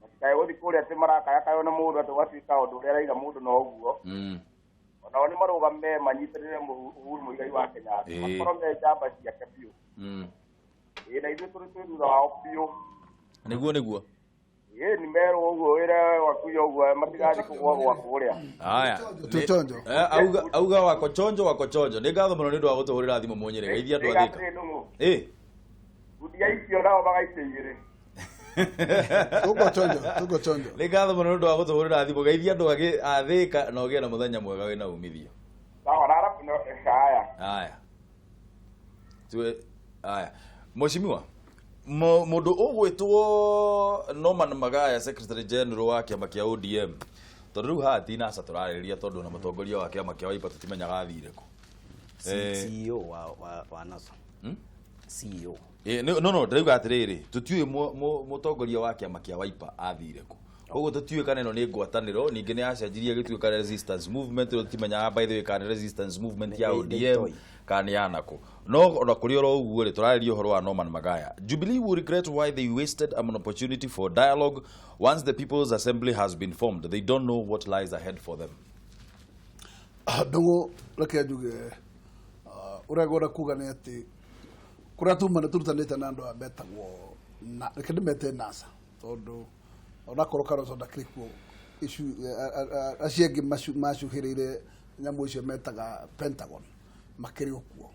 Matikae gũthiĩ kũrĩa atĩ marakayakaywo nĩ mũndũ atĩ gwatuĩka ũndũ ũrĩa araiga mũndũ no ũguo. Onao nĩ marũgame manyitĩrĩre Uhuru Muigai wa Kenyatta. Makorwo me njamba ciake biũ. Ĩĩ na ithuĩ tũrĩ twĩ thutha wao biũ. Nĩguo nĩguo. Ĩĩ nĩ merwo ũguo wĩra wakuya ũguo matigathiĩ kũgũa gwa kũrĩa. Aya. Auga wako chonjo wako chonjo. Nĩ ngatho mũno nĩ ũndũ wa gũtũhũrĩra thimũ Mũnyĩrĩ. Geithia andũ a Thĩka. Ĩĩ. Ngundi icio nao magaikia igĩrĩ. Tuko chonjo, tuko chonjo. Nĩ ngatho mũno nĩ ũndũ wa gũtũhũrĩra thimũ. Geithia andũ a Thĩka na ũgĩe na mũthenya mwega wĩna umithio. Sawa na arabu no haya. Haya. Tuwe haya. Mheshimiwa, mũndũ ũgwĩtwo Norman Magaya Secretary General wa kĩama kĩa ODM tondũ rĩu haha ti NASA tũrarĩrĩria tondũ na mũtongoria wa kĩama kĩa Wiper tũtimenyaga athire kũ. CEO wa NASA. CEO. No ndĩrauga atĩrĩrĩ tũtiũĩ mũtongoria wa kĩama kĩa Wiper athire kũ. Koguo tũtiũĩ kana ĩno nĩ ngwatanĩro ningĩ nĩ yacenjirie gĩtuĩka resistance movement rĩu tũtimenyaga by the way kana resistance movement ya ODM kana ya nakũ. No ona kũrĩ oro ũguo rĩ tũrarĩria ũhoro wa Norman Magaya. Jubilee will regret why they wasted an opportunity for dialogue once the People's Assembly has been formed. They don't know what lies ahead for them. Ndũng'ũ, reke njuge ũrĩa ngwenda kuga nĩ atĩ kũrĩa tuma nĩ tũrutanĩte na andũ aya metagwo na reke ndĩmete NASA, tondũ onakorwo Kalonzo ndakĩrĩ kuo, acio angĩ macuhĩrĩire nyamũ icio metaga Pentagon makĩrĩ o kuo,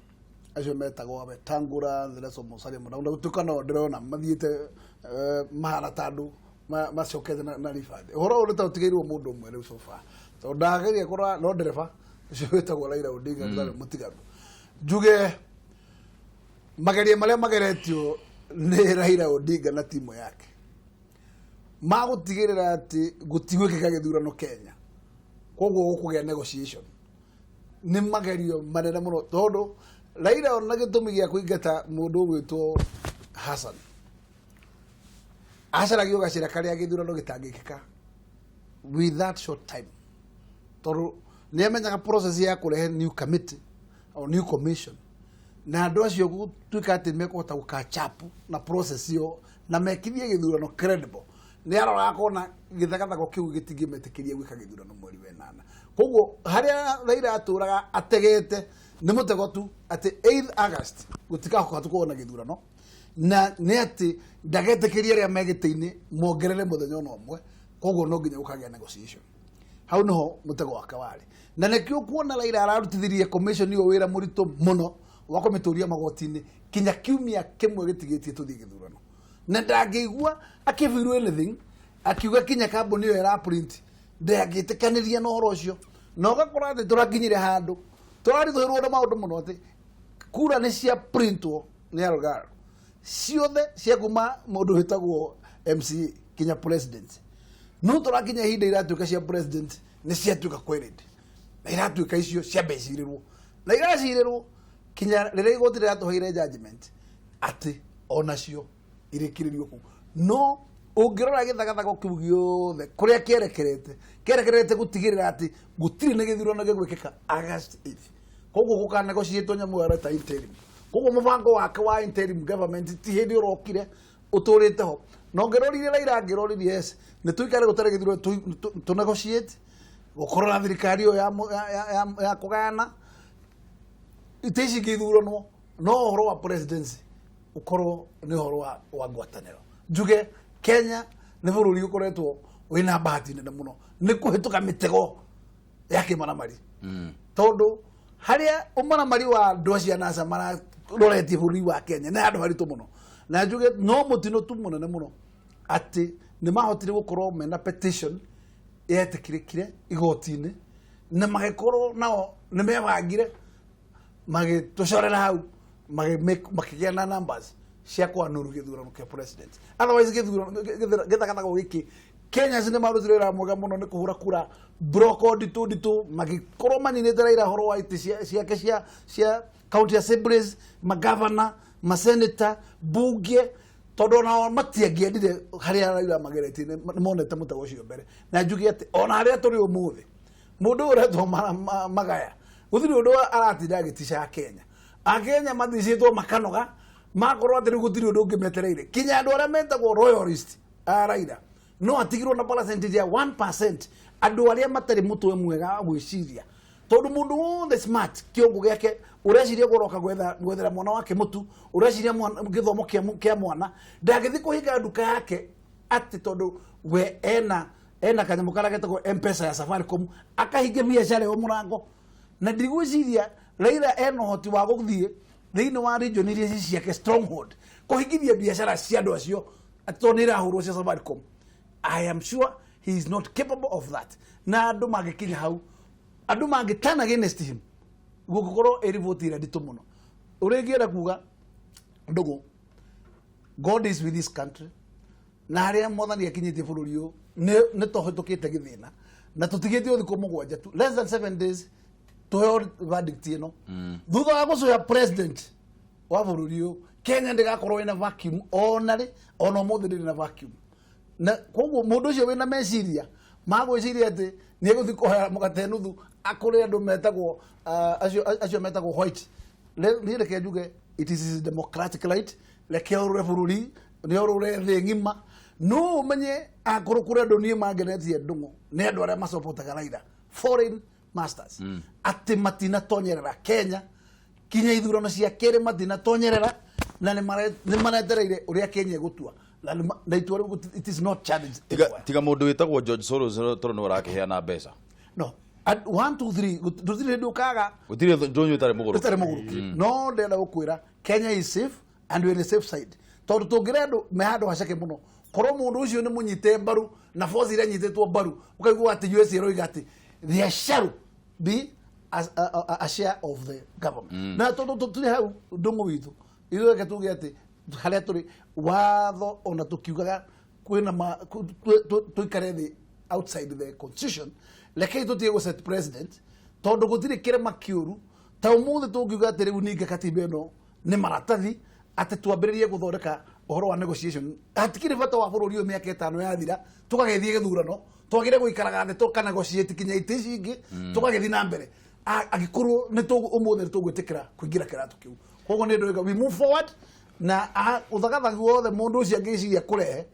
acio metagwo Wetangula, Thereso, Musalia Mudavadi, na gũtuĩka no ndĩrona mathiĩte mahana ta andũ macokete na refund. Ũhoro ũyũ nĩ ta ũtigĩirwo mũndũ ũmwe rĩu so far, tondũ ndageria kũrora no ndereba ũcio wĩtagwo Raila Odinga ndarĩ mũtiganu. Njuge mageria marĩa mageretio nĩ Raila Odinga na timu yake magũtigĩrĩra atĩ gũtigwĩkĩka gĩthurano Kenya, koguo gũkũgĩa negotiation, nĩ magerio manene mũno, tondũ Raila ona gĩtũmi gĩa kũingata mũndũ ũgwĩtwo Hassan acaragio gacĩra karĩa gĩthurano gĩtangĩkĩka with that short time, tondũ nĩ amenyaga process ya kũrehe new committee or new commission na andũ acio gũtuĩka atĩ mekũhota gũcatch up na process ĩyo na mekithie gĩthurano credible. Nĩ aroraga akona gĩthagathago kĩu gĩtingĩmetĩkĩria gwĩka gĩthurano mweri wa 8. Koguo harĩa Raila atũraga ategete nĩ mũtego tu atĩ 8 August gũtikahoka kuona gĩthurano, na nĩ atĩ ndagetĩkĩria arĩa me gĩtĩ-inĩ mongerere mũthenya ona ũmwe. Koguo no nginya gũkagĩa negotiation. Hau niho mũtego wake warĩ, na nĩkĩo kuona Raila ararutithirie commission ĩyo wĩra mũritũ mũno wa kũmĩtũria magoti-inĩ kinya kiumia kĩmwe gĩtigĩtie tũthiĩ gĩthurano, na ndangĩigua akĩbirwo anything akiuga kinya kambuni ĩyo ĩra print ndangĩtĩkanĩria na ũhoro ũcio. Na ũgakora atĩ tũrakinyire handũ tũraritũhĩrwo na maũndũ mũno, atĩ kura nĩ cia printwo nĩ Algaro ciothe cia kuma mũndũ wĩtagwo MCA kinya president, no tũrakinya ihinda iratuĩka cia president nĩ ciatuĩka queried, na iratuĩka icio ciambecirĩrwo na iracirĩrwo kinya rĩrĩa igoti rĩratũheire judgment atĩ onacio irĩkĩrĩrio kũu. No ũngĩrora gĩthagathago kĩu gĩothe kũrĩa kĩerekerete, kĩerekerete gũtigĩrĩra atĩ gũtirĩ na gĩthurano gĩgwĩkĩka August 8. Koguo gũkanegotiatwo nyamũ ĩyo ta interim. Koguo mũbango wake wa interim government ti hĩndĩ ũrokire, ũtũrĩte ho. Na ũngĩrorire Raila, angĩroririe, yes, nĩ tũikare gũtarĩ gĩthurano, tũ negotiate gũkorwo na thirikari ĩyo ya kũgayana itĩ ici ingĩthuranwo, no ũhoro wa presidency ũkorwo nĩ ũhoro wa ngwatanĩro. Njuge Kenya nĩ bũrũri ũkoretwo wĩna bahati nene mũno nĩ kũhĩtũka mĩtego ya kĩmaramari, tondũ harĩa ũmaramari wa andũ acio a NASA mararoretie bũrũri wa Kenya nĩ handũ haritũ mũno. Na njuge no mũtino tu mũnene mũno atĩ nĩ mahotire gũkorwo mena petition yetĩkĩrĩkire igoti-inĩ, na magĩkorwo nao nĩ mebangire magĩtũcorera hau, makĩgĩa na numbers cia kwanũru gĩthurano kĩa president. Otherwise gĩthurano gĩthagathago gĩkĩ, Kenyans nĩ marutire wĩra mwega mũno nĩ kũhũra kura broko nditũ nditũ, magĩkorwo maninĩte Raila ũhoro wa itĩ ciake cia county assemblies, magavana, maseneta, bunge, tondũ onao matiangĩendire harĩa Raila mageretie. Nĩ monete mũtego ũcio mbere. Na njuge atĩ ona harĩa tũrĩ ũmũthĩ, mũndũ ũyũ ũretwo Magaya gũtirĩ ũndũ aratinda agĩtica Kenya. Akenya maticĩtwo makanoga, makorwo atĩ rĩu gũtirĩ ũndũ ũngĩ metereire. Kinya andũ arĩa metagwo royalist a Raila no atigirwo na percentage ya 1%, andũ arĩa matarĩ mũtwe mwega wa gwĩciria, tondũ mũndũ wothe smart kĩongo gĩake ũreciria gũroka gwethera mwana wake mũtu, ũreciria gĩthomo kĩa mwana, ndangĩthiĩ kũhinga nduka yake atĩ tondũ we ena kanyamũ karĩa getagwo M-Pesa ya Safaricom, akahingia biacara ĩyo mũrango. Na ndigwĩciria Raila ena ũhoti wa gũthiĩ thĩinĩ wa region iria ci ciake stronghold kũhingithia biacara cia andũ acio atĩ tondũ nĩ irahũrwo cia Safaricom. I am sure he is not capable of that. Na andũ mangĩkinya hau, andũ mangĩ turn against him, gũgũkorwo ĩrĩ vote ĩrĩa nditũ mũno. Ũrĩa ingĩenda kuga, ndũgũ, God is with this country, na harĩa mwathani akinyĩtie bũrũri ũyũ nĩ tũhĩtũkĩte gĩthĩna na tũtigĩtie thikũ 7 tu, less than 7 days tũheo verdict ĩno. Thutha wa gũcoya president wa bũrũri ũyũ, Kenya ndĩgakorwo ĩna vacuum ona rĩ, ona ũmũthĩ ndĩrĩ na vacuum. Na koguo mũndũ ũcio wĩna meciria ma gwĩciria atĩ nĩ egũthiĩ kũhoya mũgate nuthu akũrĩ andũ metagwo acio metagwo white, niĩ reke njuge it is his democratic right. Reke orũre bũrũri, nĩ orũre thĩ ng'ima. No ũmenye akorwo kũrĩ andũ niĩ mangenetie, ndũng'ũ, nĩ andũ arĩa macopotaga Raila, foreign masters atĩ matinatonyerera Kenya kinya ithurano cia kerĩ matinatonyerera na nĩ maretereire ũrĩa Kenya ĩgũtua na itua rĩu it is not challenged. Tiga mũndũ wĩtagwo George Soros tondũ nĩwe ũrakĩheana mbeca. No, 1 2 3 gũtirĩ hĩndĩ ũkaga gũtirĩ ndũnyũ ĩtarĩ mũgũrũki, ĩtarĩ mũgũrũki. No ndĩrenda gũkwĩra Kenya is safe and we are on the safe side tondũ tũngĩra andũ me handũ haceke mũno korwo mũndũ ũcio nĩ mũnyite mbaru na force iria nyitĩtwo mbaru ũkaigua atĩ US ĩroiga atĩ there shall be a share of the government. Na tondũ tũtirĩ hau ndũng'ũ witũ ithuĩ reke tuge atĩ harĩa tũrĩ watho ona tũkiugaga kwĩna tũikare thĩ outside the constitution rekei tũtige gũ set president tondũ gũtirĩ kĩrema kĩũru ta ũmũthĩ tũngiuga atĩ rĩu ningĩ katiba ĩno nĩ maratathi atĩ twambĩrĩrie gũthondeka ũhoro wa negotiation hatikĩrĩ bata wa bũrũri ũyũ mĩaka ĩtano yathira tũkagĩthiĩ gĩthurano twagĩre gũikaraga thĩ tũkanegotiate kinya itĩ ici ingĩ tũkagĩthiĩ na mbere angĩkorwo nĩ ũmũthĩ nĩ tũgwĩtĩkĩra kũingĩra kĩratũ kĩu. Koguo nĩ ndũiga we move forward na ũthagathagi wothe mũndũ ũcio angĩciria kũrehe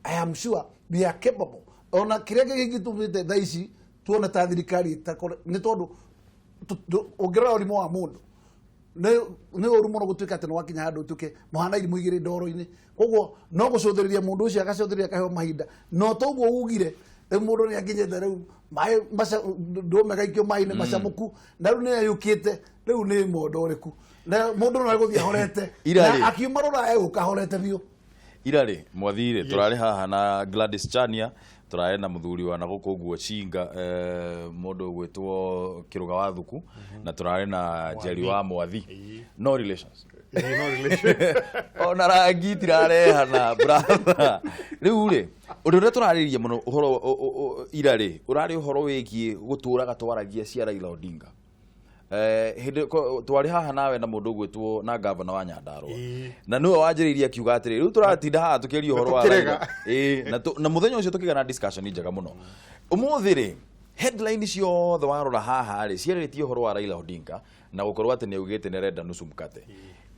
I am sure we are capable. Ona kĩrĩa gĩgĩtũmĩte thaa ici tuone ta thirikari nĩ tondũ ũngĩrora ũrimũ wa mũndũ nĩ ũru mũno gũtuĩka atĩ nĩ wakinya handũ ũtuĩke mũhana irimũ igĩrĩ ndoro-inĩ. Koguo no gũcũthĩrĩria mũndũ ũcio agacũthĩrĩria akaheo mahinda no toguo ugire rĩu mũndũ nĩ akinyĩte rĩu maĩ ndũme gaikio maĩ-inĩ macamũku na rĩu nĩ ayũkĩte rĩu nĩ mondo ũrĩkũ na mũndũ no egũthiĩ ahorete na akiuma rũraya egũka ahorete biũ. Ira rĩ mwathire tũrarĩ haha na Gladys Chania tũrarĩ na mũthuri wa na gũkũ ũguo Chinga mũndũ ũgwĩtwo Kĩrũga wa Thuku na tũrarĩ na Njeri wa Mwathi. No relations. No relations. Ona rangi itirarehana brother. Rĩu rĩ ũndũ ũrĩa tũrarĩria mũno ũhoro ira rĩ ũrarĩ ũhoro wĩgiĩ gũtũraga twaragia cia Raila Odinga. Hĩndĩ twarĩ haha nawe na mũndũ ũgwĩtwo na gavana wa Nyandarua na nĩwe wanjĩrĩirie akiuga atĩrĩ rĩu tũratinda haha tũkĩaria ũhoro wa Raila na mũthenya ũcio tũkĩgĩa na discussion njega mũno. Ũmũthĩ rĩ headline ciothe warora haha rĩ ciarĩtie ũhoro wa Raila Odinga na gũkorwo atĩ nĩ augĩte nĩ arenda nusu mkate.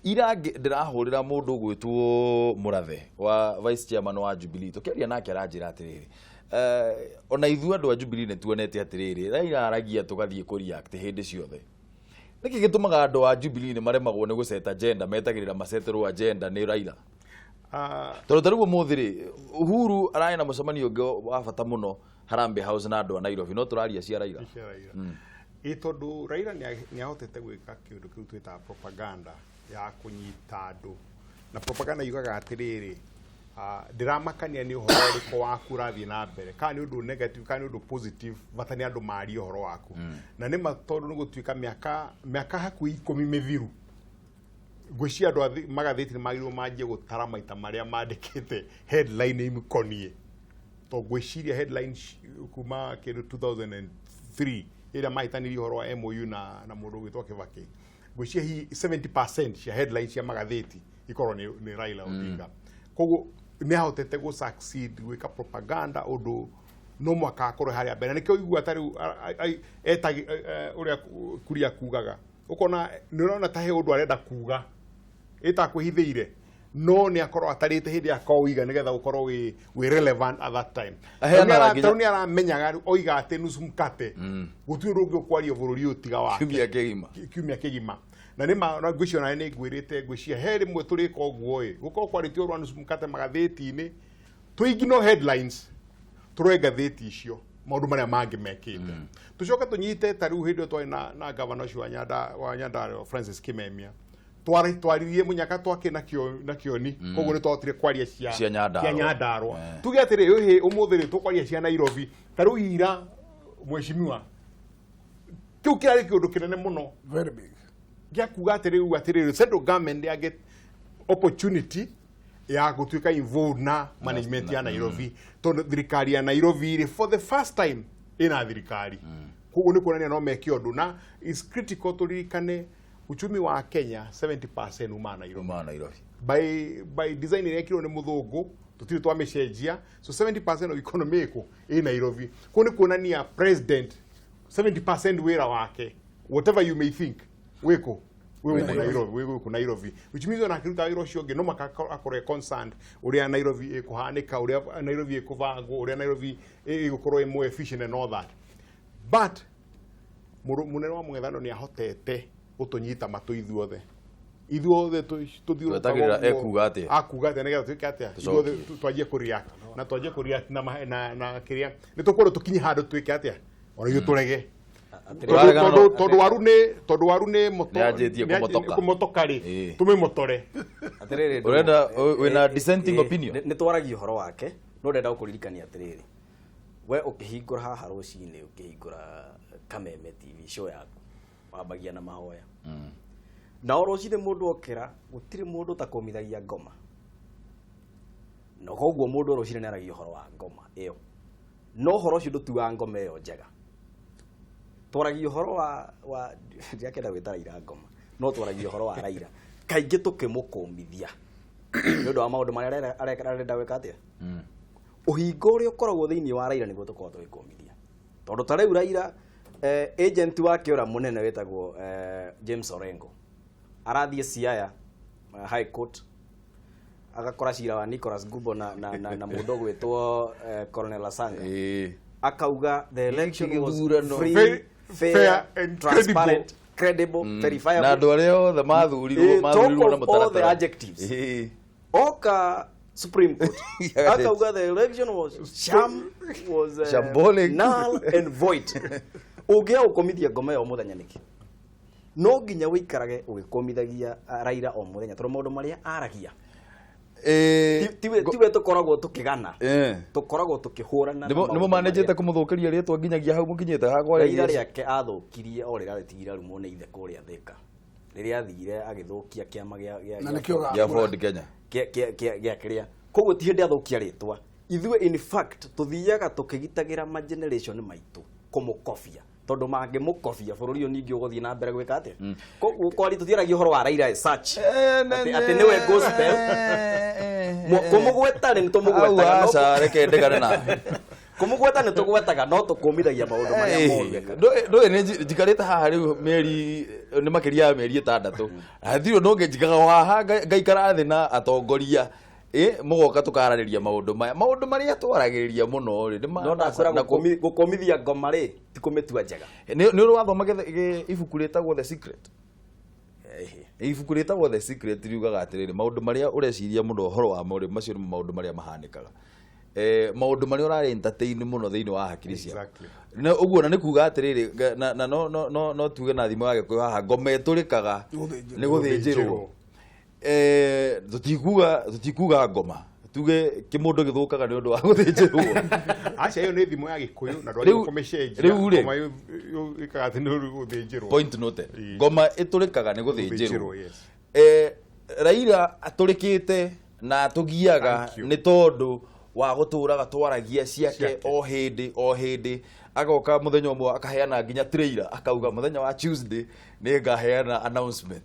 Ira ndĩrahũrĩra mũndũ ũgwĩtwo Mũrathe wa vice chairman wa Jubilee tũkĩaria nake aranjĩra atĩrĩrĩ ona ithuĩ andũ a Jubilee nĩ tuonete atĩrĩrĩ Raila aragia tũgathiĩ kũ react hĩndĩ ciothe. Nĩkĩ gĩtũmaga andũ a Jubilee nĩ maremagwo nĩ gũceta agenda metagĩrĩra maceterwo agenda nĩ Raila? Tondũ ta rĩu ũmũthĩ rĩ Uhuru ararĩ na mũcemanio ũngĩ wa bata mũno Harambee House na andũ a Nairobi no tũraria cia Raila. Ĩ tondũ Raila nĩ ahotete gwĩka kĩũndũ kĩu twĩtaga propaganda ya kũnyita andũ na propaganda yugaga atĩrĩrĩ ndĩramakania nĩ ũhoro ũrĩkũ waku ũrathiĩ na mbere kana nĩ ũndũ negative kana nĩ ũndũ positive bata nĩ andũ marie ũhoro waku. Na nĩ ma tondũ nĩ gũtuĩka mĩaka hakuhĩ 10 mĩthiru ngwĩciria andũ magathĩti nĩ magĩrĩirwo manjie gũtara maita marĩa mandĩkĩte headline imũkoniĩ tondũ ngwĩciria headline kuma kĩndũ 2003 ĩrĩa mahĩtanirie ũhoro wa MOU na mũndũ ũgwĩtwo Kibaki ngwĩciria hihi 70% cia headline cia magathĩti ikorwo nĩ Raila Odinga. Koguo nĩ ahotete gũ succeed gwĩka propaganda ũndũ no mwaka akorwo harĩa mbere nĩkĩo igua ta rĩu ũrĩa Kuria kugaga ũkona nĩ ũrona ta he ũndũ arenda kuga ĩtakwĩhithĩire no nĩ akorwo atarĩte hĩndĩ akoiga nĩgetha ũkorwo wĩ relevant at that time. Rĩu nĩ aramenyaga oiga atĩ nusu mkate gũtirĩ ũndũ ũngĩ ũkwario bũrũri ũyũ tiga wake kiumia kĩgima. Na nĩ ma ngwĩciria ona nĩ ngwĩrĩte ngwĩciria he rĩmwe tũrĩka ũguo ĩ gũkorwo kwarĩtio ũhoro wa nusu mkate magathĩti-inĩ tũignore headlines tũroe ngathĩti icio maũndũ marĩa mangĩ mekĩte. Tũcoke tũnyite ta rĩu hĩndĩ ĩyo twarĩ na gavana ũcio wa Nyandarua Francis Kimemia twaririe mũnyaka twake na kĩoni koguo nĩ twahotire kwaria cia Nyandarua. Tuge atĩrĩ ũmũthĩ rĩ tũkwaria cia Nairobi ta rĩu ira mheshimiwa kĩu kĩrarĩ kĩũndũ kĩnene mũno very big gĩa kuga atĩrĩ atĩrĩrĩ central government ya get opportunity ya gũtuĩka involved na management ya Nairobi tondũ thirikari ya Nairobi rĩ for the first time ĩna thirikari koguo nĩ kuonania no meke ũndũ na is critical tũririkane uchumi wa Kenya 70% uma Nairobi. By design ĩrekirwo nĩ mũthũngũ tũtirĩ twamĩcenjia so 70% of economy ĩkũ ĩ Nairobi. Koguo nĩ kuonania president 70% wĩra wake whatever you may think wĩkũ wĩ Nairobi which means ona akĩruta wĩra ũcio ũngĩ no maka akorwo concerned ũrĩa Nairobi ĩkũhanĩka ũrĩa Nairobi ĩkũbangwo ũrĩa Nairobi ĩgũkorwo ĩ more efficient and all that. But Mũnene wa mũng'ethanĩro nĩ ahotete gũtũnyita matũ ithuothe. Ithuothe tũthiũrũrũkaga Twetagĩrĩra ũguo. ekuga atĩa. Akuga atĩa nĩgetha twĩke atĩa? Tũcokie. Ithuothe twanjie kũ-react. Na twanjie kũ-react na na kĩrĩa. Nĩ tũkwenda tũkinye handũ twĩke atĩa? Ona ithuĩ tũrege. Tũraregana Tondũ waru nĩ tondũ waru nĩ moto Nĩanjĩtie kũmotoka. kũmotoka rĩ, tũmĩmotore. Atĩrĩrĩ, Ũrenda wĩna dissenting opinion? Nĩ twaragia ũhoro wake no ndenda gũkũririkania atĩrĩrĩ, we ũkĩhingũra haha rũcinĩ, ũkĩhingũra Kameme TV show yaku, wambagia na mahoya. Na o rũcinĩ mũndũ okĩra, gũtirĩ mũndũ ũtakũmithagia ngoma, na koguo mũndũ o rũcinĩ nĩaragia ũhoro wa ngoma ĩyo, no ũhoro ũcio ndũtuaga ngoma ĩyo njega. Twaragia ũhoro wa ndirakĩenda gwĩta Raila ngoma, no twaragia ũhoro wa Raila kaingĩ tũkĩmũkũmithia nĩ ũndũ wa maũndũ marĩa arenda gwĩka atĩa. Ũhingo ũrĩa ũkoragwo thĩinĩ wa Raila nĩguo tũkoragwo tũgĩkũmithia, tondũ ta rĩu Raila agent wake ũrĩa mũnene wĩtagwo James Orengo arathiĩ Siaya High Court agakora cira wa Nicholas Gumbo na mũndũ ũgwĩtwo Colonel Asanga, akauga the election was Gĩthurano. free, Very fair, fair and transparent, credible, verifiable. Na andũ arĩa othe mathurirwo mathurirwo na Talk of all the mũtaratara. adjectives. Oka Supreme Court akauga the election was sham, was Shambolic. null and void. Ũngĩaga gũkũmithia ngoma ĩyo mũthenya nĩkĩ? No nginya ũikarage ũgĩkũmithagia Raila o mũthenya, tondũ maũndũ marĩa aragia tiwe tũkoragwo tũkĩgana, tũkoragwo tũkĩhũrana na Nĩ maũndũ mũmanĩnjĩte marĩa- kũmũthũkĩria rĩtwa nginyagia hau mũkinyĩte hakwa Raila rĩake athũkirie o rĩrĩa arĩtigire arumwo nĩ ithe kũrĩa Thika, rĩrĩa athire agĩthũkia kĩama Na nĩkĩo gĩa Ford Kenya. Gĩa kĩrĩa. Koguo ti hĩndĩ athũkia rĩtwa. Ithuĩ in fact tũthiaga tũkĩgitagĩra ma generation maitũ kũmũkobia, tondũ mangĩmũkobia bũrũri ũyũ ningĩ ũgũthiĩ na mbere gwĩka atĩa. Koguo kwari tũtiaragia ũhoro wa Raila as such atĩ nĩwe gospel. Kũmũgweta rĩ, nĩtũmũgwetaga, Au aca, reke ndegane nawe. Kũmũgweta nĩtũgwetaga, no tũkũmithagia maũndũ marĩa moru ekaga. Ndũĩ nĩ njikarĩte haha rĩu mĩeri nĩ makĩria ya mĩeri 6, hatirĩ ũndũ ũngĩ njikaga o haha ngaikara thĩ na atongoria, mũgoka tũkaranĩria maũndũ maya, maũndũ marĩa twaragĩrĩria mũno rĩ nĩ No ndakwĩra na gũkũmithia ngoma rĩ ti kũmĩtua njega. Nĩ ũrĩ wathoma ibuku rĩtagwo The Secret? Ibuku rĩtagwo The Secret riugaga atĩrĩrĩ, maũndũ marĩa ũreciria mũno ũhoro wamo rĩ, macio nĩmo maũndũ marĩa mahanĩkaga. Maũndũ marĩa ũrarĩ entertain mũno thĩinĩ wa hakiri ciaku. Na ũguo na nĩ kuga atĩrĩrĩ, na no tuge na thimo ya Gĩkũyũ haha, ngoma ĩtũrĩkaga nĩ gũthĩnjĩrwo. Tũtikuga ngoma, tuge kĩmũndũ gĩthũkaga nĩ ũndũ wa gũthĩnjĩrwo. Aca, ĩyo nĩ thimo ya Gĩkũyũ na ndwagĩrĩirwo kũmĩcenjia. Rĩu rĩ. Ngoma ĩkaga atĩ nĩ gũthĩnjĩrwo. Point noted. Ngoma ĩtũrĩkaga nĩ gũthĩnjĩrwo. Gũthĩnjĩrwo, yes. Raila atũrĩkĩte na atũgiaga nĩ tondũ wa gũtũraga twaragia ciake o hĩndĩ o hĩndĩ, agoka mũthenya ũmwe akaheana nginya trailer, akauga mũthenya wa Tuesday nĩ ngaheana announcement.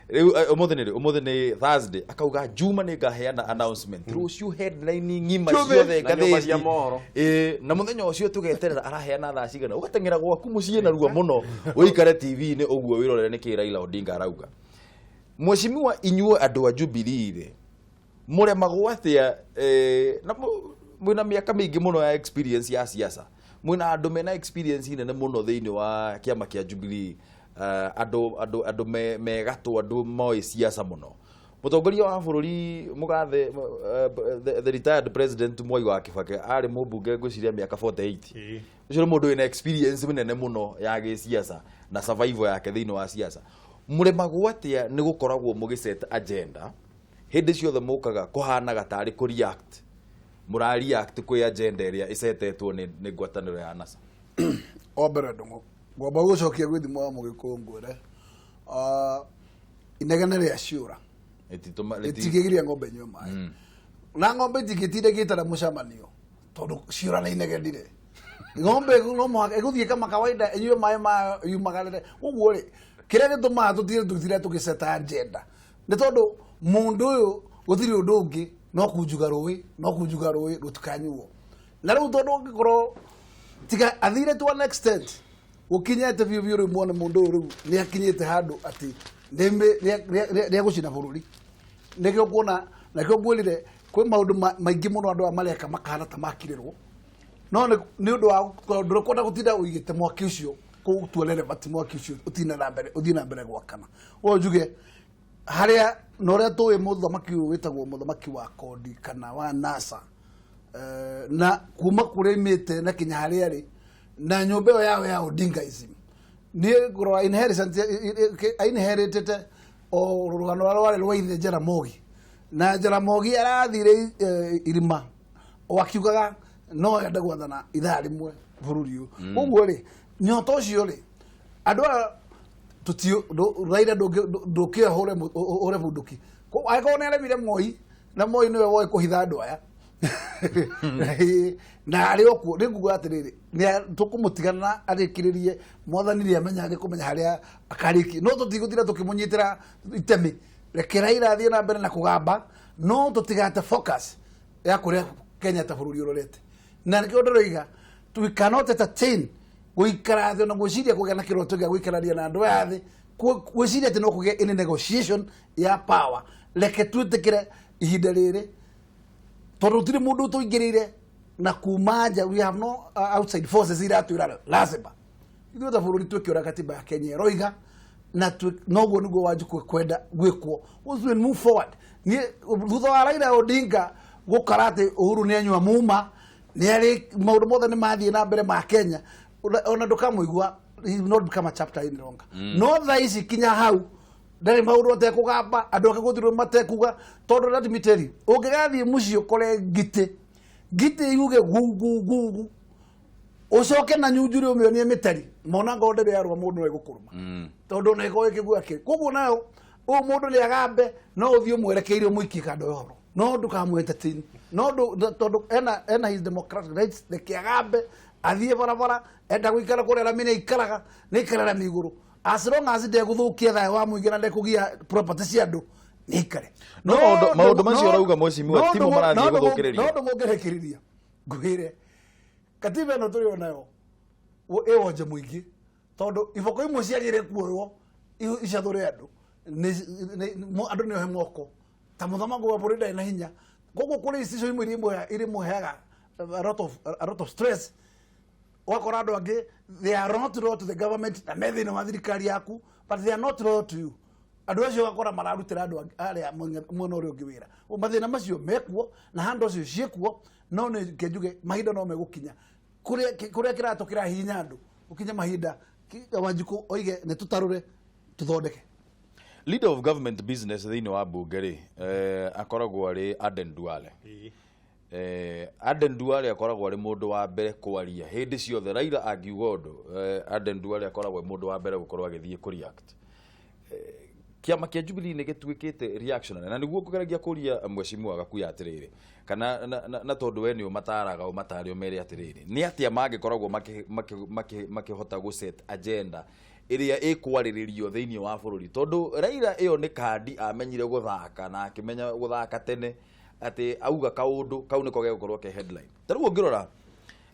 Rĩu ũmũthĩ nĩ rĩ? Ũmũthĩ nĩ Thursday, akauga Juma nĩ ngaheana announcement, rũciũ headline ng'ima Ciothe. ciothe Na nyũmba cia ngathĩti. mohoro. Na mũthenya ũcio tũgeterera araheana thaa cigana, ũgateng'era gwaku mũciĩ narua mũno ũikare TV-inĩ ũguo wĩrorere nĩkĩ Raila Odinga arauga. Mheshimiwa, inyuĩ andũ a Jubilee rĩ, mũremagwo atĩa, na mwĩna mĩaka mĩingĩ mũno ya experience ya siasa, mwĩna andũ mena experience nene mũno thĩinĩ wa kĩama kĩa Jubilee, andũ me gatũ, andũ moĩ siasa mũno. Mũtongoria wa bũrũri mũgathe, the retired president Mwai wa Kibaki arĩ mũmbunge ngwĩciria mĩaka 48. Ũcio nĩ mũndũ wĩna experience mĩnene mũno ya gĩsiasa na survival yake thĩinĩ wa siasa. Mũremagwo atĩa nĩ gũkoragwo mũgĩset agenda hĩndĩ ciothe mũkaga kũhanaga tarĩ kũ react, mũra react kwĩ agenda ĩrĩa ĩcetetwo nĩ ngwatanĩro ya NASA? O mbere ndũng'ũ ngwamba gũcokia gwĩ thimo wa mũgĩkũyũ ngwĩre, inegene rĩa ciũra rĩtingĩgiria ng'ombe ĩnyue maĩ, na ng'ombe itingĩtinda igĩtara mũcemanio tondũ ciũra nĩ inegenire. Ng'ombe no mũhaka ĩgũthiĩ kama kawaida ĩnyue maĩ mayo yumagarĩre. Ũguo rĩ, kĩrĩa gĩtũmaga tũtire tũtire tũgĩceta agenda nĩ tondũ mũndũ ũyũ gũtirĩ ũndũ ũngĩ no kunjuga rũĩ, no kunjuga rũĩ rũtikanyuo. Na rĩu tondũ ũngĩkorwo tiga athire to an extent gũkinyĩte biũ biũ, rĩu muone mũndũ ũyũ rĩu nĩ akinyĩte handũ atĩ nĩ egũcina bũrũri. Nĩkĩo nguona, nakĩo ngwĩrire kwĩ maũndũ maingĩ mũno andũ aya mareka makahana ta makirĩrwo, no nĩ ũndũ wa tondũ ndũkwenda gũtinda ũigĩte mwaki ũcio. Kũtua relevant mwaki ũcio ũthiĩ na mbere, ũthiĩ na mbere gwakana. Ũyũ njuge harĩa na ũrĩa tũĩ mũthamaki ũyũ wĩtagwo mũthamaki wa kodi kana wa NASA, na kuma kũrĩa imĩte na kinya harĩa arĩ na nyũmba ĩyo yao ya Odingaism, niĩ ngũrora inheritance inheritĩte o rũgano rũrĩa rwarĩ rwa ithe Jaramogi, na Jaramogi arathire irima o akiugaga no ende gwathana ithaa rĩmwe bũrũri ũyũ. Koguo rĩ, nyota ũcio rĩ, andũ aya tutio Raila ndũkĩoya hũre bunduki. Angĩkorwo nĩ aremire Moi, na Moi nĩwe woĩ kũhitha andũ aya na arĩ o kuo, nĩ nguga atĩrĩrĩ, tũkũmũtigana arĩkĩrĩrie. Mwathani nĩ amenya agĩkũmenya harĩa akarĩkia, no tũtigũtinda tũkĩmũnyitĩra itemi. Reke Raila athiĩ na mbere na kũgamba, no tũtigate focus ya kũrĩa Kenya ta bũrũri ũrorete. Na nĩkĩo ndĩroiga we cannot entertain gũikara thĩ ona gwĩciria kũgĩa na kĩroto gĩa gũikarania na andũ aya thĩ, gwĩciria atĩ no kũgĩe any negotiation ya power. Reke twĩtĩkĩre ihinda rĩrĩ, tondũ gũtirĩ mũndũ tũingĩrĩire na kuma nja. We have no outside forces iratwĩra lazima ithuĩ ta bũrũri twĩke ũrĩa katiba ya Kenya ĩroiga, na noguo nĩguo Wanjikũ kwenda gwĩkwo. We move forward. Niĩ thutha wa Raila Odinga gũkora atĩ Uhuru nĩ anyua muma, nĩ arĩ maũndũ mothe nĩ mathiĩ na mbere ma Kenya, ona ndũkamũigua, he will not become a chapter any longer. No thaa ici kinya hau ndarĩ maũndũ atekũgamba, andũ ake gũtirĩ matekuga, tondũ let me tell you, ũngĩgathiĩ mũciĩ ũkore ngitĩ, ngitĩ yuge gu gu gu gu, ũcoke na nyunjurĩ ũmĩonie mĩtari, mona ngorwo ndĩrĩ yarũa, mũndũ no ĩgũkũrũma, tondũ ona ĩkorwo ĩkĩgua kĩ. Koguo nayo ũyũ mũndũ nĩ agambe, no ũthiĩ ũmwerekeire, ũmũikie kando ya ũhoro, no ndũkamũ entertain, no tondũ ena his democratic rights. Reke agambe, athiĩ barabara, enda gũikara kũrĩa rami nĩ aikaraga, nĩ aikara rami igũrũ, as long as ndegũthũkia thayũ wa mũingĩ na ndekũgia property cia andũ, nĩ aikare. No maũndũ macio ũrauga, mheshimiwa, timo marathiĩ gũthũkĩrĩria. No ndũgũngĩrĩkĩrĩria ngwĩre katiba ĩno tũrĩ onayo ĩ wonje mũingĩ, tondũ iboko imwe ciagĩrĩire kuoywo icathũre andũ, andũ nĩ ohe moko ta mũthamaki wa bũrũri ndarĩ na hinya. Koguo kũrĩ institution imwe iria irĩmũheaga a lot of stress. Ũgakora andũ angĩ, they are not loyal to the government na me thĩinĩ wa thirikari yaku, but they are not loyal to you. Andũ acio ũgakora mararutĩra andũ arĩa mwena ũrĩa ũngĩ wĩra. Mathĩna macio mekuo na handũ acio ciĩkuo, no nĩ njuge mahinda no megũkinya kũrĩa kĩratũ kĩrahihinya andũ, gũkinya mahinda Wanjikũ oige nĩ tũtarũre tũthondeke. Leader of government business thĩinĩ wa bunge rĩ, akoragwo arĩ Aden Duale. Aden Duale akoragwo arĩ mũndũ wa mbere kwaria hĩndĩ ciothe Raila angiuga ũndũ. Aden Duale akoragwo arĩ mũndũ wa mbere gũkorwo agĩthiĩ kũ-react. Kĩama kĩa Jubilee nĩ gĩtuĩkĩte reactionary, na nĩguo ngũgeragia kũria mheshimiwa Gakuya atĩrĩrĩ, kana na tondũ we nĩ ũmataraga, ũmatare, ũmere atĩrĩrĩ, nĩ atĩa mangĩkoragwo makĩhota gũ set agenda ĩrĩa ĩkwarĩrĩrio thĩinĩ wa bũrũri, tondũ Raila ĩyo nĩ kandi amenyire gũthaka na akĩmenya gũthaka tene atĩ auga kaũndũ kau nĩko gegũkorwo ke headline. Ta rĩu ũngĩrora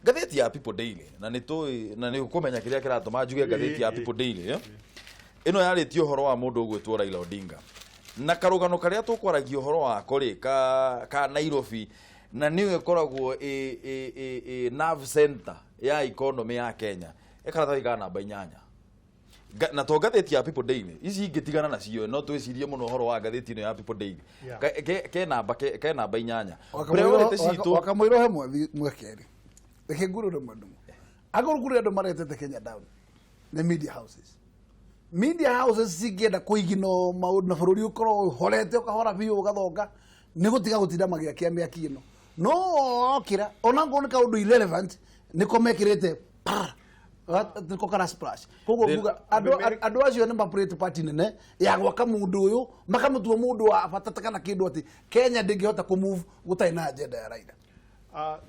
ngathĩti ya People Daily, na nĩ tũĩ na nĩ ũkũmenya kĩrĩa kĩratũma njuge ngathĩti ya People Daily, eh? Ĩno yarĩtie ũhoro wa mũndũ ũgwĩtwo Raila Odinga na karũgano karĩa tũkwaragia ũhoro wako rĩ ka Nairobi, na nĩyo ĩkoragwo ĩ nerve center ya economy ya Kenya, ĩkaratathi ka namba 8. Na to ngathĩti ya People Daily, ici ingĩ tigana nacio, no twĩcirie mũno ũhoro wa ngathĩti ĩno ya People Daily. Ke namba 8 priority citũ. Wakamũira he mwathi mwekerĩ, reke ngurũre mwendũ, akorwo kũrĩ andũ maretete Kenya down nĩ media houses. Media houses cingĩenda kũigino maũndũ na bũrũri ũkorwo ũhorete, ũkahora biũ, ũgathonga, nĩ gũtiga gũtinda magĩakia mĩaki ĩno. No okĩra ona ngorwo nĩ kaũndũ irrelevant, nĩko mekĩrĩte pa nĩko kara splash. Koguo nguga andũ acio nĩ mapurĩte party nene ya gwaka mũndũ ũyũ, makamũtua mũndũ wa bata kana kĩndũ atĩ Kenya ndĩngĩhota kũ move gũtarĩ na agenda ya Raila.